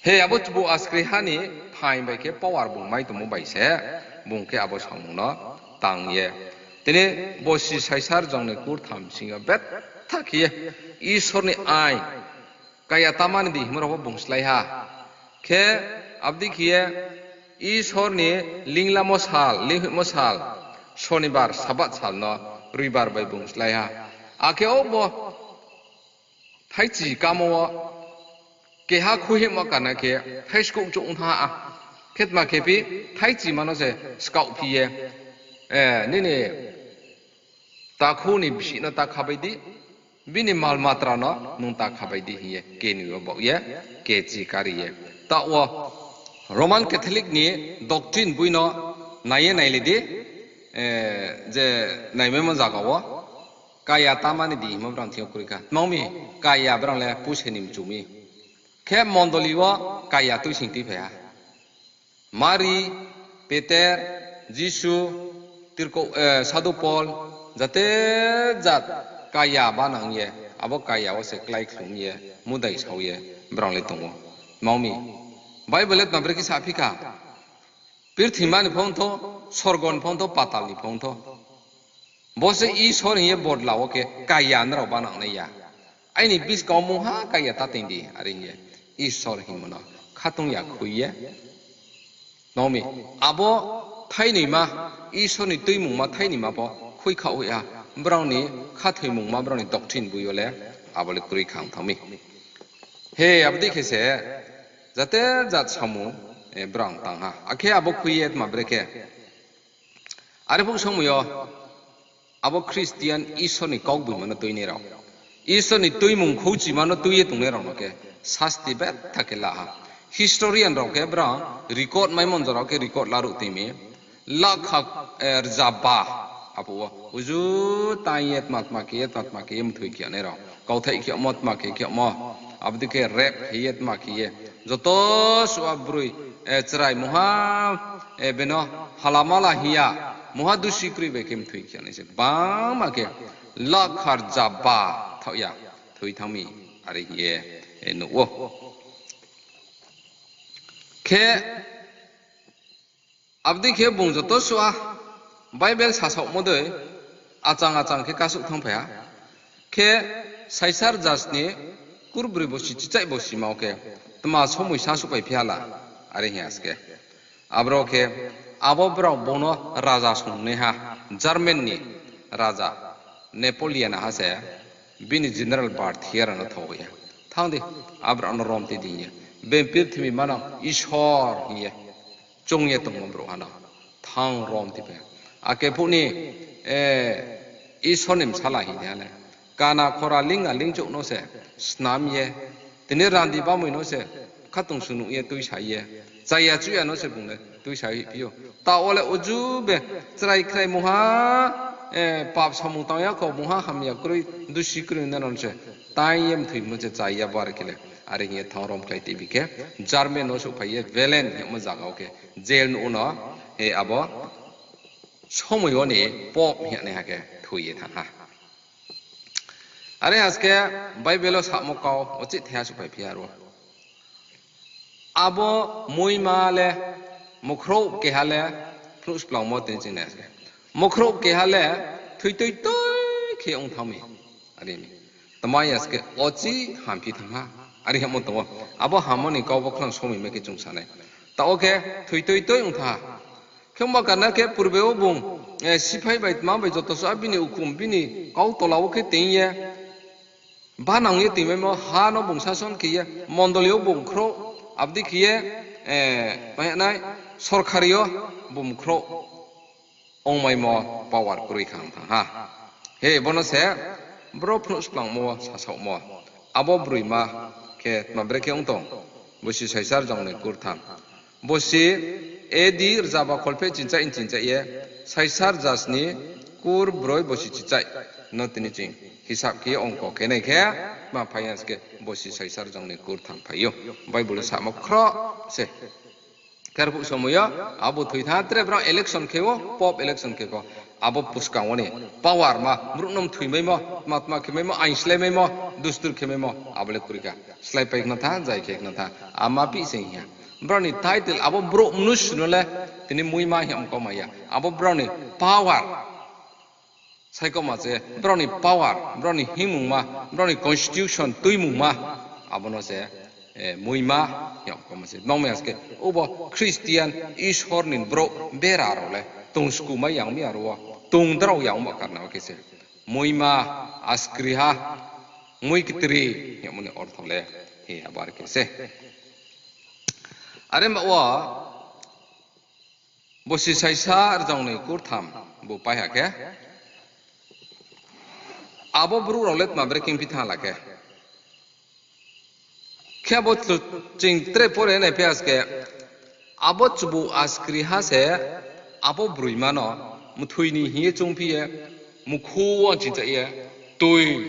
He abo chubu askriha ni phaing bai khe power bung mai tongmo bai se, bung khe abo samung no tang ye. Tini bosi saisar jong ni kurtham bsing yo betha khe ye Isor ni ain, kaya tamani di himrao pho bung slái ha. Khe abo dei khe ye Isor ni linglamo sal, linghoihmo sal, Sonibar, Sabath sal no roibar bai bung slái ha. Akhe o bo thaichi kamo wo keha khuihihmo kana khe thaiskouh chouh ong tha ha. Khe tma khe phi, thaichima no se skaohphi ye, nini takhu ni bsih no ta khabai di, bini malmatra no nung ta khabai di hing ye keni wo baoh ye, kechi kari ye. Taoh wo Roman Catholic ni doctrine boi no nai ye nailai di, je naimaimo zaga wo kaya tamani di hingmo brao thing yo kroi kha. Tma ong mi, kaya brao le puse ni mchu mi. Khe mondoli wo kaya tuising tuiphai ha. Mari, Peter, Jisu, tirko, sadhu Pol, jate jat kaya banang ye, abo kaya wo se klái khlum ye, mudai sao ye, brao le tong ou. Tma ong mi, Bible le tma brekhe saphi kha? Purthima ni pho ong thou, sorgo ni pho ong thou, patal ni pho ong thou, bo se Isor hing ye bodla wo khe kaya nrao banang nai ya. Aini buskang wo mungha kaya ta tong di, are hing ye Isor hingmo no khatung ya khui ye, Nong mi, abo thainoima, Isor ni tuimungma thainoima pho khuikhaoh hoih ha, brao ni khathoimungma, brao ni doctrine boi yo le abo le kroi kha ong thanng mi. He, abo dei khe se jate jat samung, eh, brao tang ha. Akhe abo khui ye tma bre khe, are phuh somoi yo abo Christian Isor ni kauboima no tuinai rao, Isor ni tuimung khouchima no tui ye tongnai rao no khe sasti betha khe la ha. Historian rao khe brao record maimo jora khe record laruh toi mi, lakha, eh, rza ba, abo wo uju tang ye tma tma khe ye, tma tma khe ye mthoi khe nai rao, kauthai khe mo, tma khe khe mo, abo dei khe rape khe ye, tma khe ye, joto suh a broi, eh, chrai mungha, eh, beno halamala hing ya, mungha dusi kroi bai khe mthoi khe nai se, bangma khe lakha rza ba thaoh ya thoi thanng mi, are hing ye, eh, nuh ou. Khe abo dei khe bung joto suh a Bible sasaohmo dei achang achang khe kasuh thanngphai ha. Khe saisa rza sni kurbroi bosi chichaih bosi ma wo khe tma somoi sa suhpai phi ha la, are hing ya se khe. Aboro khe abo brao bung no raja songnaiha, German ni raja Napoleon ha se bini general bar thiya rao no thao hoih ha, thanng di, abrao no rom ti di hing ye, bini purthimbi manang Isor hing ye choung ye tongmo brouhha no thanng rom ti phai ha. Akhe phuh ni, eh, Isor ni bsala hing ha le, kana khora lingna lingchouh no se snam ye, tini randi bamoi no se khatungsung nuh ye tuisa ye, chaya chuya no se bung le tuisa hoihphi ou. Taoh wo le uju be chrai khrai mungha, eh, pap samung tang ya kho, mungha hamya kroi, dusi kroi nai rao no se tang ye mthoimo se chaya bo are khe le. Are hing ye thanng rom khlai tibi khe, German no souhphai ye Berlin hingmo zaga wo khe jail nuh no, eh, abo somoi wo ni Pope hing ye naiha khe thoi ye thanng ha. Are ha se khe Bible wo samo kau uchih thaiha souhphai phi ha ro. Abo muima le, mukhrouh keha le, phnuh splangmo tini ching nai se khe, mukhrouh keha le thoitoi toi khe ong thanng mi. Are mi, tma ya se khe uchih hamphi thanng ha, are hingmo tong ou. Abo hammo ni kau bo khlang somoi mai khe chung sa nai. Taoh wo khe thoitoi toi ong thanng ha. Khe ongba karna khe purbe wo bung, eh, siphai bai tma bai joto suh a bini ukhum bini kau tola wo khe ting ye, banang ye tingmaimo, ha no bung sason khe ye, mondoli yo bung khrouh, abo dei khe ye, eh, tma ya nai, sorkari yo bung khrouh ongmaimo power kroi kha ong thanng ha. He, bo no se bro phnuh splangmo wo sasaohmo. Abo broima khe tma bre khe ong tong, bosi saisa rzangnoi kurtham. Bosi A D rzaba kholpheh chinchaih chinchaih ye, saisa rzasni kurbroi bosi chichaih no tini ching hisab khe ye ongkho khe nai khe, tma phai ya se khe bosi saisa rzangnoi kurtham phai ou. Bible samo khroh se. Khe arphuh somoi yo abo thoi thanng ha, tre brao election khe ou, Pope election khe pho. Abo buskang wo ni power ma, brouh no mthoimaimo, tma tma khe maimo, ain slái maimo, dustur khe maimo, abo le kroi kha. Slái pai khna thanng, zai khe khna thanng, ama pih se hing ya. Brao ni title, abo brouh mnusu no le tini muima hing ye mkau mai ya. Abo brao ni power. Saikoma se brao ni power, brao ni hingmungma, brao ni constitution tuimungma, abo no se, eh, muima hing ye mkau mai se. Tma ong mi ya se khe, obo Christian, Isor ni brouh bera rao le tong skumai yang mi aro wo, tong drao yang ba karna wo khe se. Muima, askriha, mui ktri hingmo ni ortho le, he, abo are khe se. Are ba wo, bosi saisa rzangnoi kurtham bu pai ha khe, abo brouh rao le tma bre kingphi thanng la khe. Khe abo ching tre pore nai phi ya se khe, abo chubu askriha se abo broima no mthoi ni hing ye choungphi ye, mkhu wo chinchai ye, toi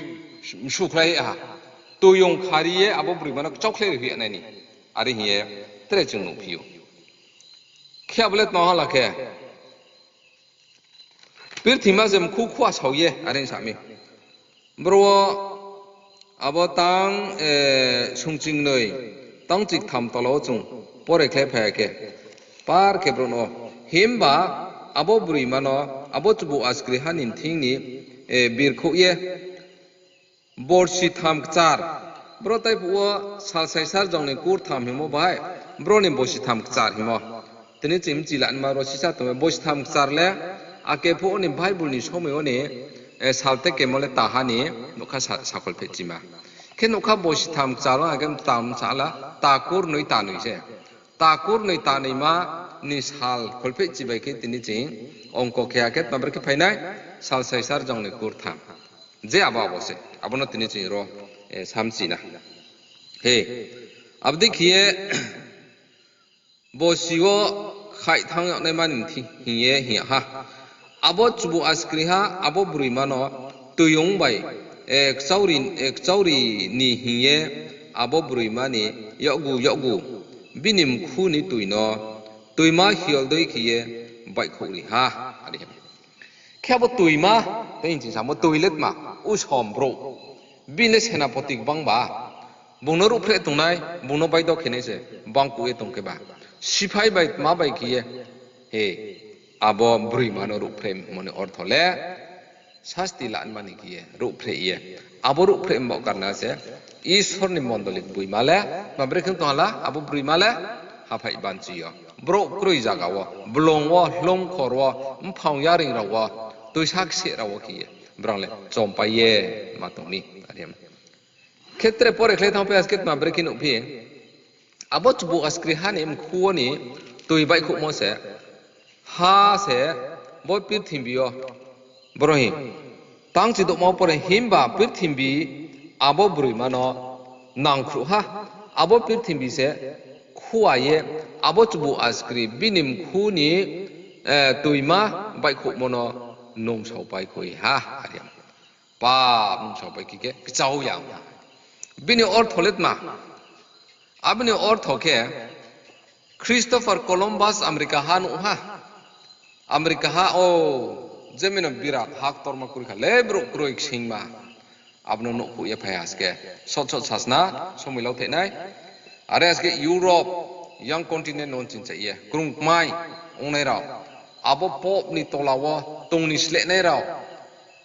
msukhlai ha, toi ong khari ye abo broima no kchaukhlai ri phi ya nai ni, are hing ye tre chung nuhphi ou. Khe abo le tma ha la khe, purthima se mkhu khua sao ye, are sa mi. Bro wo abo tang, eh, sungchingnoi, tang chiktham tola wo chung pore khlai phai ya khe, par khe bro no, himba abo broima no abo chubu askriha ni thing ni, eh, birkhouh ye, borsi tham kchar. Bro taiphuh wo sal saisa rzangnoi kurtham hingmo bahai, bro ni borsi tham kchar hingmo. Tini ching mchi lanaima ro sisa tong ou, bosi tham kchar le, ake phuh wo ni Bible ni somoi wo ni, eh, sal tekemo le ta ha ni, nougkha sa-, sakhol phehchima. Khe nougkha bosi tham kchar wo ake tam sa la, ta kurnoi ta noi se. Ta kurnoi ta noima ni sal kholphehchi bai khe tini ching ongko khe, akhe tma brekhe phai nai, sal saisa rzangnoi kurtham. Je abo abo se, abo no tini ching ro, eh, samchi na. He, abo dei khe ye, bosi wo khaih thanng yag naima ni thi-, hing ye hing yag ha. Abo chubu askri ha, abo broima no toi ong bai, eh, kchauri, eh, kchauri ni hing ye, abo broima ni yakgu yakgu bini mkhu ni toi no toima hiol dei khe ye baihkhouh ri ha, are. Khe abo toima, tei hing ching samo toi le tma, usom brouh. Bini le senapoti gbang ba. Bung no ruhphreh tongnai, bung no baido khe nai se, bangkuh ye tong khe ba. Siphai bai tma bai khe ye, he, abo broima no ruhphrehmo ni ortho le, sasti lanaima ni khe ye, ruhphreh ye. Abo ruhphrehmo karna se, Isor ni mondoli boima le, tma brekhe tong ha la, abo broima le, haphaih banchi yo. Brouh kroi zaga wo, blong wo, hloungkhor wo, mphang yaring rao wo, toisa kseh rao wo khe ye, brang le chompai ye ma tong mi. Khe tre pore khlai thanngphi, askhe tma brekhe nuhphi. Abo chubu askri ha ni mkhu wo ni toi baihkhouhmo se, ha se, bo purthimbi yo, boro hing, tang chidouhma pore himba purthimbi abo broima no nangkhruh ha, abo purthimbi se khua ye, abo chubu askri bini mkhu ni, eh, toima baihkhouhmo no nungsao pai khui ha, are. Pap nungsao pai khe khe kchau ya ong ha. Bini ortho le tma? Aboni ortho khe Christopher Columbus America ha nuh ha. America ha o, jemino birat ha ktorma kroi kha le, brouh kroi ksingma. Abono nuhkhouh ye phai ha se khe, sot sot sasna somoi lau theh nai. Are ha se khe Europe, yang continent no chinchai ye krung kmai ongnai rao, abo Pope ni tola wo tong ni slehnai rao,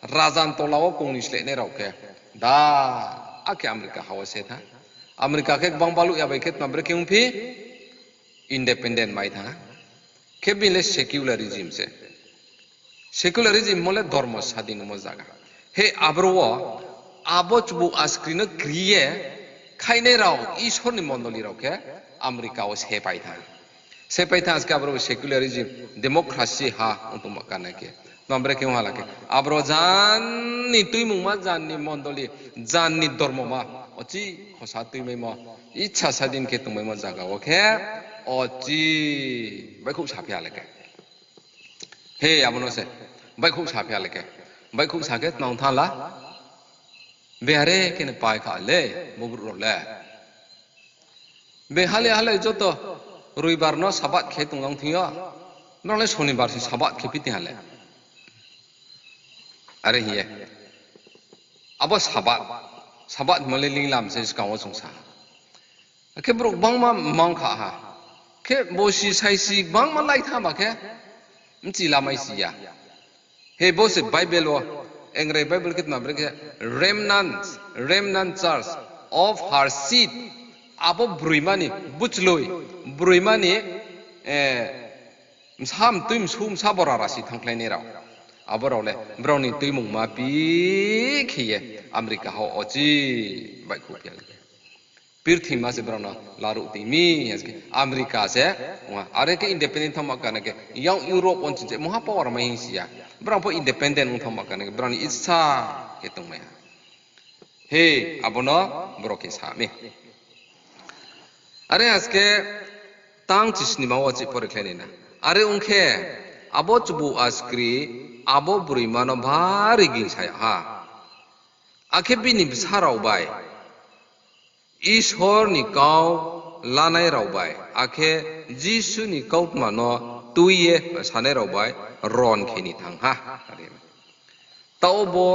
raja ni tola wo kong ni slehnai rao khe, da, akhe America ha wo se tha. America khe gbang baluh ya bai khe tma brekhe ongphi, independent mai thanng ha. Khe bini le secularism se. Secularism mo le dormo sadin mo zaga. He abro wo, abo chubu askri no kri ye khainai rao, Isor ni mondoli rao khe America wo sepai thanng. Sepai thanng se khe abro secularism, democracy ha ong tongma karna khe. Tma brekhe ong ha la khe, abro jan ni tuimungma, jan ni mondoli, jan ni dormoma, ochi khosa tuimaimo, icha sadin khe tongmaimo zaga wo khe, ochi baihkhouh saphi ha le khe. He, abo no se, baihkhouh saphi ha le khe. Baihkhouh sa khe tnang thanng la. Behare khe ni pai kha le, bo brouh rao le. Be hale hale joto Roibar no Sabath khe tonglang thing yo. Nrao le Sonibar se Sabath khe phi thing ha le. Are hing ye. Abo Sabath, Sabath hingmo le linglam se skang wo chung sa. Akhe brouh gbangma mang kha ha. Khe bosi saisi gbangma lai thanng ba khe, bchi lamai si ya. He bo se Bible wo, Engrai Bible khe tma brekhe, remnant, remnant church of her seed. Abo broima ni buchloi, broima ni, eh, bsa mtui msu bsa bora rasi thanngkhlainai rao. Abo rao le brao ni tuimungma pi khe ye America ha ochi baihkhouh phi ya le khe. Purthima se brao no laruh tong mi, America se, are khe independent thanngma karna khe, yang Europe wo chinchai mungha power mai hing si ya. Brao pho independent ong thanngma karna khe, brao ni isa khe tongmai ha. He, abo no brao khe sa mi. Are ha se khe tang chisnima wo chih pore khlai nai na. Are ong khe, abo chubu askri, abo broima no bari gingsa yag ha. Akhe bini bsa rao bai, Isor ni kau lanai rao bai, akhe Jisu ni kautma no tui ye sanai rao bai ron khe ni thanng ha. Taoh bo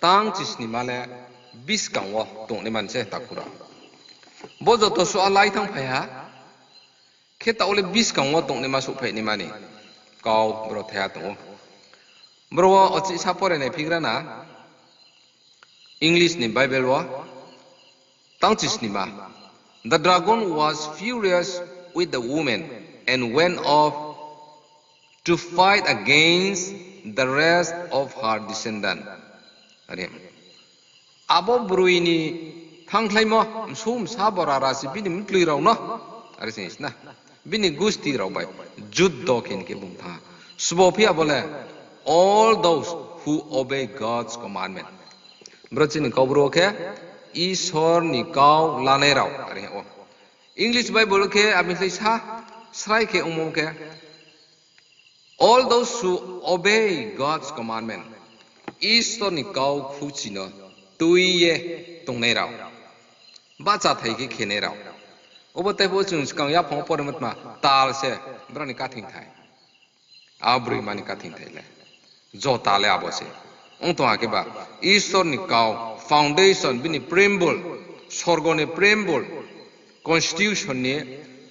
tang chisnima le buskang wo tongnaima ni se takhu rao. Bo joto suh a lai thanngphai ha, khe taoh le buskang wo tongnaima souhphai naima ni kau bro thaiha tong ou. Bro wo ochih sa pore naiphigra na, English ni Bible wo, tang chisnima. The dragon was furious with the woman and and went off to fight against the rest of her descendant. Are, abo broi ni thanngkhlaimo msu msa bora rasi bini mtloi rao no, are se sna, bini gusti rao bai juddo khe ni khe bung thanng ha. Sbo phi abo le, all those who obey God's commandment. Bro chini kau bro khe, Isor ni kau lanai rao, are o. English Bible khe abini sa, srai khe ongmo khe, all those who obey God's commandment, Isor ni kau khuchi no tui ye tongnai rao, bahchathai khe khenai rao. Obo tei pho chung skang yaphang wo pore ma tma, tal se brao ni kathingthai. A broima ni kathingthai le, jota le abo se. Ong tong ha khe ba, Isor ni kau, foundation, bini preamble, sorgo ni preamble, constitution ni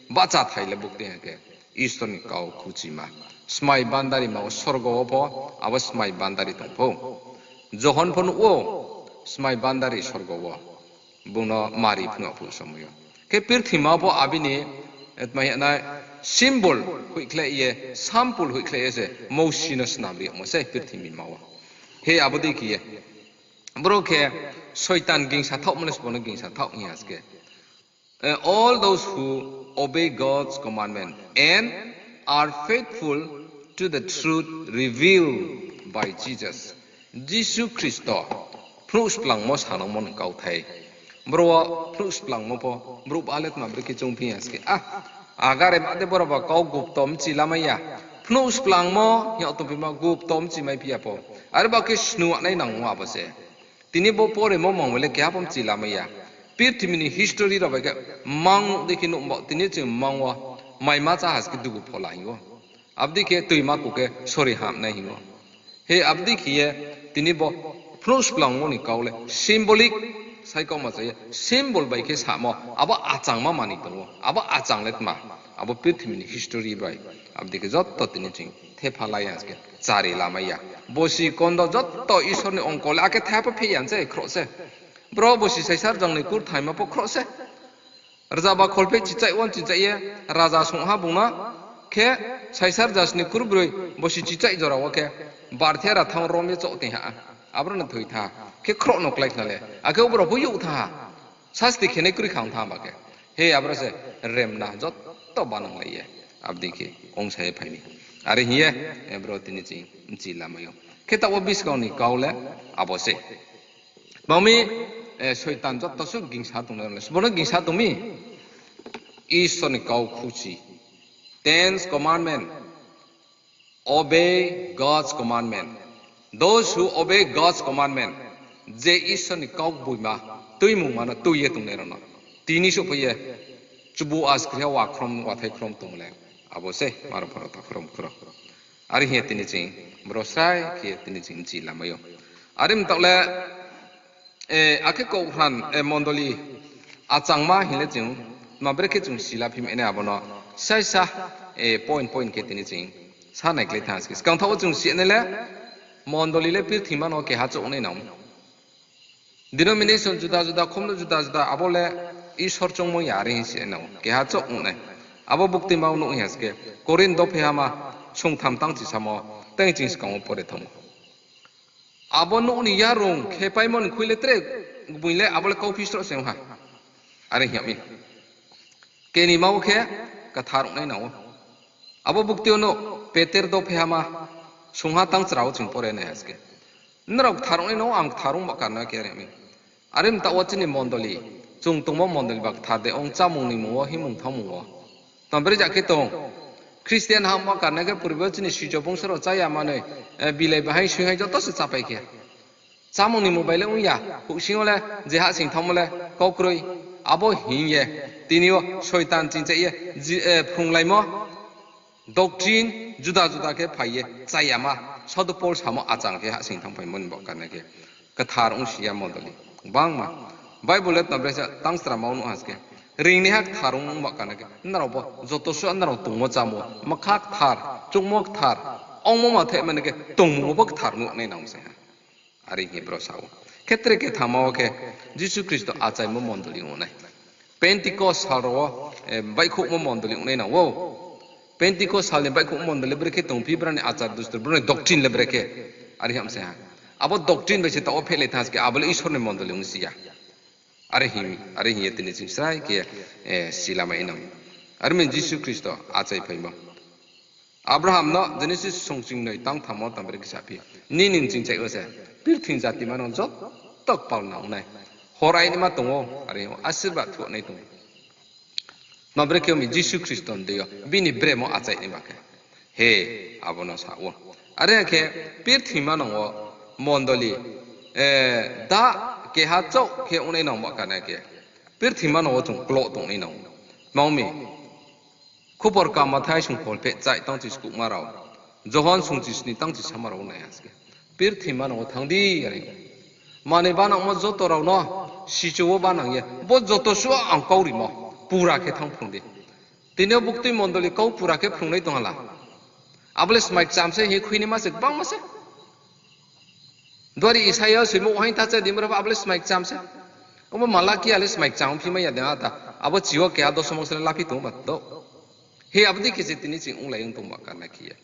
bahchathai le buktui ha khe, Isor ni kau khuchima. Smai bandari ma wo sorgo wo pho, abo smai bandari tong pho. Johon pho nuh ou, smai bandari sorgo wo bung no mari phnuh phuh somoi yo. Khe purthima pho abini, tma hing nai, symbol hoihkhlai ye, sample hoihkhlai ye se Mousi no snam ri yagmo se purthima wo. He abo dei khe ye, bro khe Soitan gingsa thaohmo le sbo no gingsa thaoh hing ya se khe, all those who obey God's commandment and are faithful to the truth revealed by Jesus. Jisu Khristo phnuh splangmo sanangmo ni kauthai. Bro wo phnuh splangmo pho, brouh ba le tma brekhe choung phi ya se khe, a, agare ma de boro ba kau gupto mchi lamai ya. Phnuh splangmo hing ya tongphima gupto mchi mai phi ya pho. Are ba khe snuh nai nang ou abo se. Tini bo poremo mang bai le keha pho mchi lamai ya. Purthimbi ni history rao bai khe mang nuh dei khe nuh ba, tini chung mang wo maima chá ha se khe dugu phola hing ou. Abo dei khe toima ku khe sori ham nai hing ou. He abo dei khe ye tini bo phnuh splangmo ni kau le symbolic, sai kauma cha ye symbol bai khe samo, abo achangma manoi tong ou, abo achang le tma, abo purthimbi ni history bai, abo dei khe joto tini chung thepha lai ya se khe chari lamai ya. Bosi kondo joto Isor ni ongko le akhe thepha phi ya se khroh se. Bro bosi saisar jang ni kurthaima pho khroh se. Rzaba kholpheh chichaih wo chichaih ye, raja sungha bung no khe, saisar jasni kurbroi bosi chichaih jora wo khe, barthe ra thanng rom ye choh tong ha. Abro no thoi tha. Khe khroh no klái khna le. Akhe obrao pho youh tha ha. Sasti khenai kroi khang tha ba khe. He abro se remna joto banang lai ye. Abo dei khe ongsa ye phai mi. Are hing ye, bro tini ching mchi lamai ou. Khe taoh wo buskang ni kau le abo se. Tma mi, Soitan joto suh gingsa tong le, sbo no gingsa tong mi. Isor ni kau khuchi. Tenth commandment. Obey God's commandment. Those who obey God's commandment, je Isor ni kau gboima, tuimungma no tui ye tongnai rao no, tini suh phai ye, chubu askri ha wakhrom, wathai khrom tong le, abo se, maro pharo ta khrom khro. Are hing ye tini ching, bro srai khe tini ching mchi lamai ou. Are mtaoh le, akhe kau hran, mondoli achangma hing le chung, tma brekhe chung sila phim nai abo no, saisa, point point khe tini ching, sa nai klái thanng se khe. Skang thaoh wo chung si nai le, mondoli le purthima no keha chouh nai nang. Denomination juda juda, khomno juda juda, abo le Isor choungmo ya are hing si nang. Keha chouh ong nai. Abo buktima wo nuh hing ya se khe, Korinth dophe hama, sungtham tang chisamo, tei ching skang wo pore thanng ou. Abo nouh ni yarung khe paimo ni khui le tre, gboi le abo le kauphi sroh se ong ha. Are hing ya mi. Kenima wo khe kthar ong nai nang ou. Abo bukti wo no Peter dophe hama, sungha tang chra wo chung pore nai ha se khe. Nrao kthar ong nai nang ou, ang kthar ong ba karna khe are hing mi. Are mtaoh wo chini mondoli, chung tongmo mondoli ba kthar de ong chámung ni mung wo, himung thanngmung wo. Tma brekhe ja khe tong. Christian hamo karna khe purbi wo chini sijo bungso rao chá ya manoi, bilai bahai sui hai joto se chápai khe. Chámung ni mung bai le ong ya, houhsing wo le je hahsoing thanngmo le kau kroi. Abo hing ye, tini yo Soitan chingchaih ye, phrunglaimo, doctrine juda juda khe phai ye chá yama, Sadhu Paul samo achang khe hahsoing thanngphaimo ni baoh karna khe kthar ongsi ya mondoli. Gbangma Bible le tma brekhe tang srama wo nuh ha se khe, ringnaiha kthar ong baoh karna khe, nrao bo joto suh nrao tongmo chámo, makha kthar, chungmo kthar, ongmo ma thai mani khe tongmung wo bo kthar nuh nai nang se ha. Are hing ye bro sa ou. Khetre khe thangma wo khe Jisu Khristo achaimo mondoli ong nai. Pentecost sal rao wo, baihkhouhmo mondoli ong nai nang ou. Pentecost sal ni baihkhouh mondoli le brekhe tongphi, brao ni achar dustur, brao ni doctrine le brekhe. Are ham se ha. Abo doctrine bai se taoh wo phehlai thanng se khe, abo le Isor ni mondoli ong si ya. Are hing, are hing ye tini ching srai khe, eh, silamai nang. Are mi Jisu Khristo achaiphaimo. Abraham no Genesis songching noi tang thammo tang brekhe saphi. Nini ching chai wo se, purthimbi jati manang joto kpal nang nai. Hor aini ma tong ou, are asirbad thuh nai tong ou. Tma brekhe mi Jisu Khristo ni deing yo, bini bremo achai ni ba khe. He, abo no sa ou. Are khe, purthimbi manang wo mondoli, eh, da keha chouh khe ongnai nang ba kha na khe. Purthimbi manang wo chung kloh tongnai nang. Tma ong mi, Khupor Kamathai songkholpheh chai tang chi skuhma rao, Johon songchi sni tang chi sama rao nai ha se khe. Purthimbi manang wo thanng di, are. Manoi banangmo joto rao no, sichu wo banang ye, bo joto suh ang kau rimo, pura khe thanng phrung di. Tini yo buktui mondoli kau pura khe phrungnai tong ha la. Abo le smai kcham se hing ye khuinai ma se, gbangma se. Duari Isaia soimo haing tha cha di mra pho abo le smai kcham se. Obo Malakia le smai kcham phi mai ya de ata. Abo chi wo keha dosomok se le laphi tong ba do. He abo dei khe se tini ching onglai ong tong ba karna khe ye.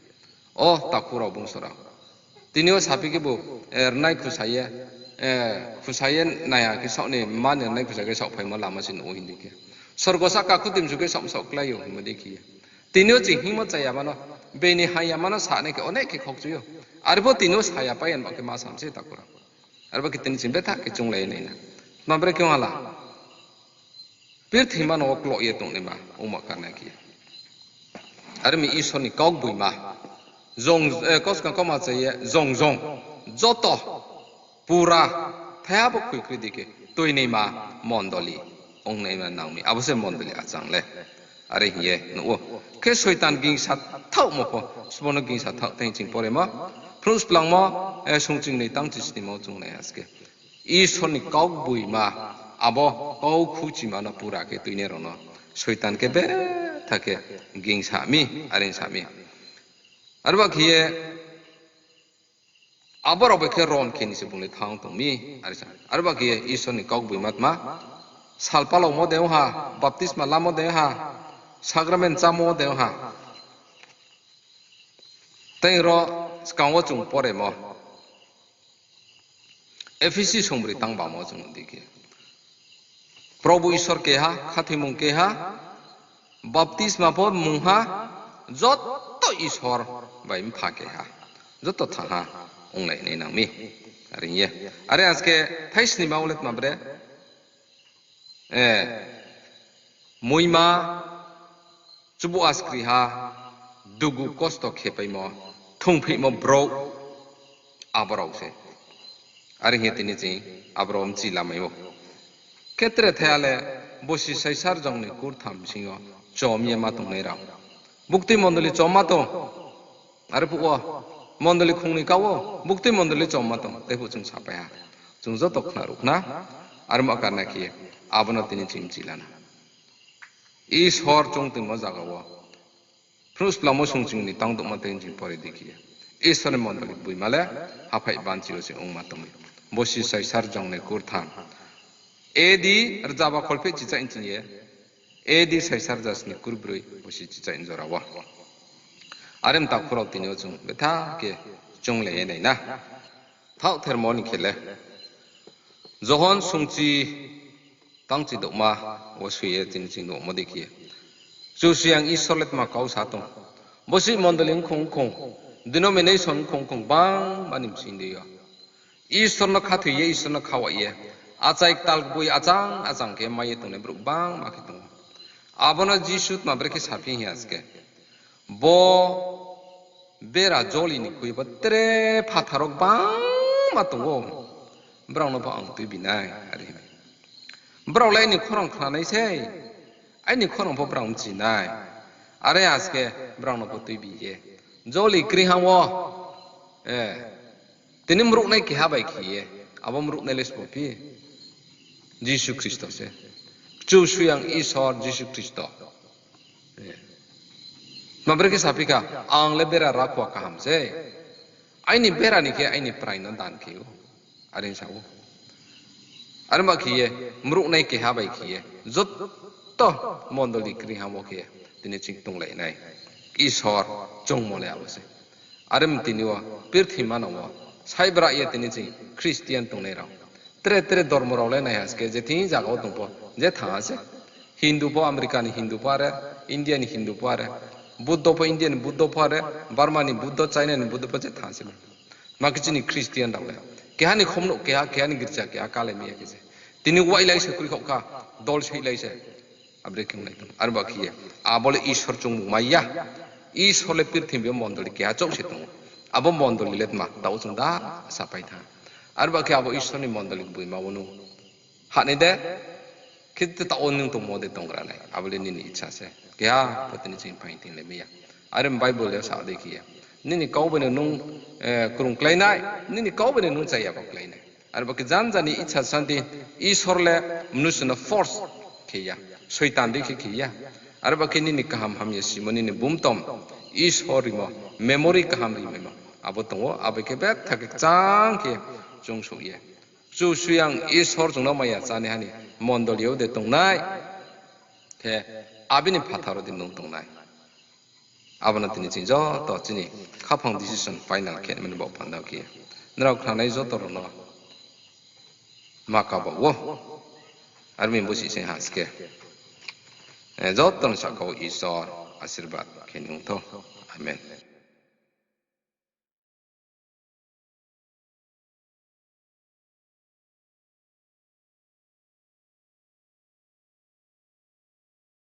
O takhu rao bungso rao. Tini yo saphi khe bo, eh, rnai khusa ye, eh, khusa ye naiha khe saoh ni mma ni rnai khusa khe saohphaimo lama se nuh ou hing di khe. Sorgo sahka khutimsu khe saoh saoh klái ou hingmo dei khe ye. Tini yo ching hingmo chaya mano, bini haya mano sanai khe onek khe khokchui ou. Arpho tini yo saya pai ya ba khe ma sam se takhu rao. Arba khe tini ching betha khe chounglai nai na. Tma brekhe ong ha la. Purthimbi manang wo kloh ye tongnaima, ongma karna khe. Are mi Isor ni kaugboima. Jong, eh, kau skang kauma chai ye, jong jong. Joto. Pura. Thaiha bo khuikri di khe. Tuinaima mondoli. Ongnaima nang mi. Abo se mondoli achang le. Are hing ye nuh ou. Khe Soitan gingsa thaohmo pho. Sbo no gingsa thaoh tang ching poremo. Phnuh Splangmo, eh, songching noi tang chi snimo chung nai ha se khe. Isor ni kaugboima, abo kau khuchima no pura khe tuinai rao no Soitan khe betha khe gingsa mi, are sa mi. Arba khe ye, abo rao bai khe ron khe ni se bung le thanng tong mi, are sa. Arba khe ye Isor ni kaugboima tma, sal palaomo de ong ha, baptisma lamo de ong ha, sakramen chámo de ong ha. Tei ro skang wo chung poremo. Ephesi songbroi tang bamo chung di khe. Probhu Isor keha, khathoimung keha, baptisma pho mungha, joto Isor bai mpha keha, joto thangha onglai nai nang mi. Are hing ye. Are ha se khe thaisnima wo le tma bre, eh, muima, chubu askriha, dugu kosto khepaimo, thungphihmo brouh, abo rao se. Are hing ye tini ching abo rao mchi lamai ou. Khe tre thaiha le bosi saisar jong ni kurtham bsing yo chom ye ma tongnai rao. Buktui mondoli chom ma tong. Arphuh wo mondoli khong ni kau wo buktui mondoli chom ma tong. Tei phuh chung sapai ha. Chung joto khna ruh khna. Arma karna khe abo no tini ching mchi la na. Isor chung tongmo zaga wo. Phnuh Splangmo songching ni tang douhma tei ching pore di khe. Isor ni mondoli gboima le haphai banchi yo se ongma tong mi. Bosi saisar jong ni kurtham. A D rzaba kholpheh chichai ching ye. A D saisar jas ni kurbroi bosi chichai jora wo. Are mtakhu rao tini yo chung betha khe chounglai ye nai na. Thaoh thermo ni khe le. Johon songchi tang chi douhma wo soi ye tini ching nuhmo dei khe. Kchusoyang Isor le tma kau sa tong. Bosi mondoli ongkhong ongkhong, denomination ongkhong ongkhong gbangma ni bsing di yo. Isor no khathoi ye, Isor no khawai ye. Achai ktal gboi achang achang khe mai ye tongnai brouh gbangma khe tong ou. Abo no Jisu tma brekhe saphi hing ya se khe. Bo bera joli ni khui bo tre phathar wo gbangma tong ou. Brao no pho ang tuibi nai, are hing. Brao le aini khorang khnanai sei, aini khorang pho brao mchi nai. Are ha se khe brao no pho tuibi ye. Joli krihang wo, eh, tini mruhnai keha bai khe ye, abo mruhnai le sbo phi? Jisu Khristo se. Kchusoyang Isor Jisu Khristo. Eh. Tma brekhe saphi kha, ang le bera rakhua kaham se. Aini bera ni khe aini prai no dan khe ou. Are sa ou. Are ma khe ye, mruhnai keha bai khe ye, joto mondoli krihang wo khe ye, tini ching tonglai nai. Isor chungmo le abo se. Are mi tini wo purthima no wo saibra ye tini ching Christian tongnai rao, tre tre dormo rao le nai ha se khe, je thing zaga wo tong pho, je thanng ha se. Hindu pho, America ni Hindu pho are, India ni Hindu pho are, Buddho pho, India ni Buddho pho are, Burma ni Buddho, China ni Buddho pho je thanng ha se. Ma khe chini Christian rao le keha ni khomnouh keha, keha ni girja keha, kalai mi ya khe se. Tini wailai se kroi khaoh kha, dol seihlai se. Abo dei khe onglai tong. Are ba khe ye, abo le Isor chungmung mai ya. Isor le purthimbi yo mondoli keha chouh se tong ou. Abo mondoli le tma, taoh chung da sapai thanng. Are ba khe abo Isor ni mondoli gboima wo nung hah nai de, khe taoh wo nung tongmo de tonggra nai. Abo le nini icha se. Keha pho tini ching phaing tinglai mai ya. Are Bible le sa dei khe ye, nini kau bai no nung, eh, krung klái nai, nini kau bai no nung chaya pho klái nai. Are ba khe janja ni icha santi, Isor le mnusu no force khe ya, Soitan dei khe khe ya. Are ba khe nini kaham hamya simo, nini bumtom Isor rimo, memory kaham rimaimo abo tong ou, abo khe betha khe kchang khe chung souh ye Kchusoyang Isor chung no maya chánaiha ni mondoli yo de tongnai, khe abini phathar wo de nung tongnai. Abo no tini ching joto chini khaphang decision final khe mani baoh panda khe nrao khnanai joto rao no ma kaba wo. Are mi bo si se ha se khe, eh, joto ni sahka wo Isor asirbad khe nung thou. Amen.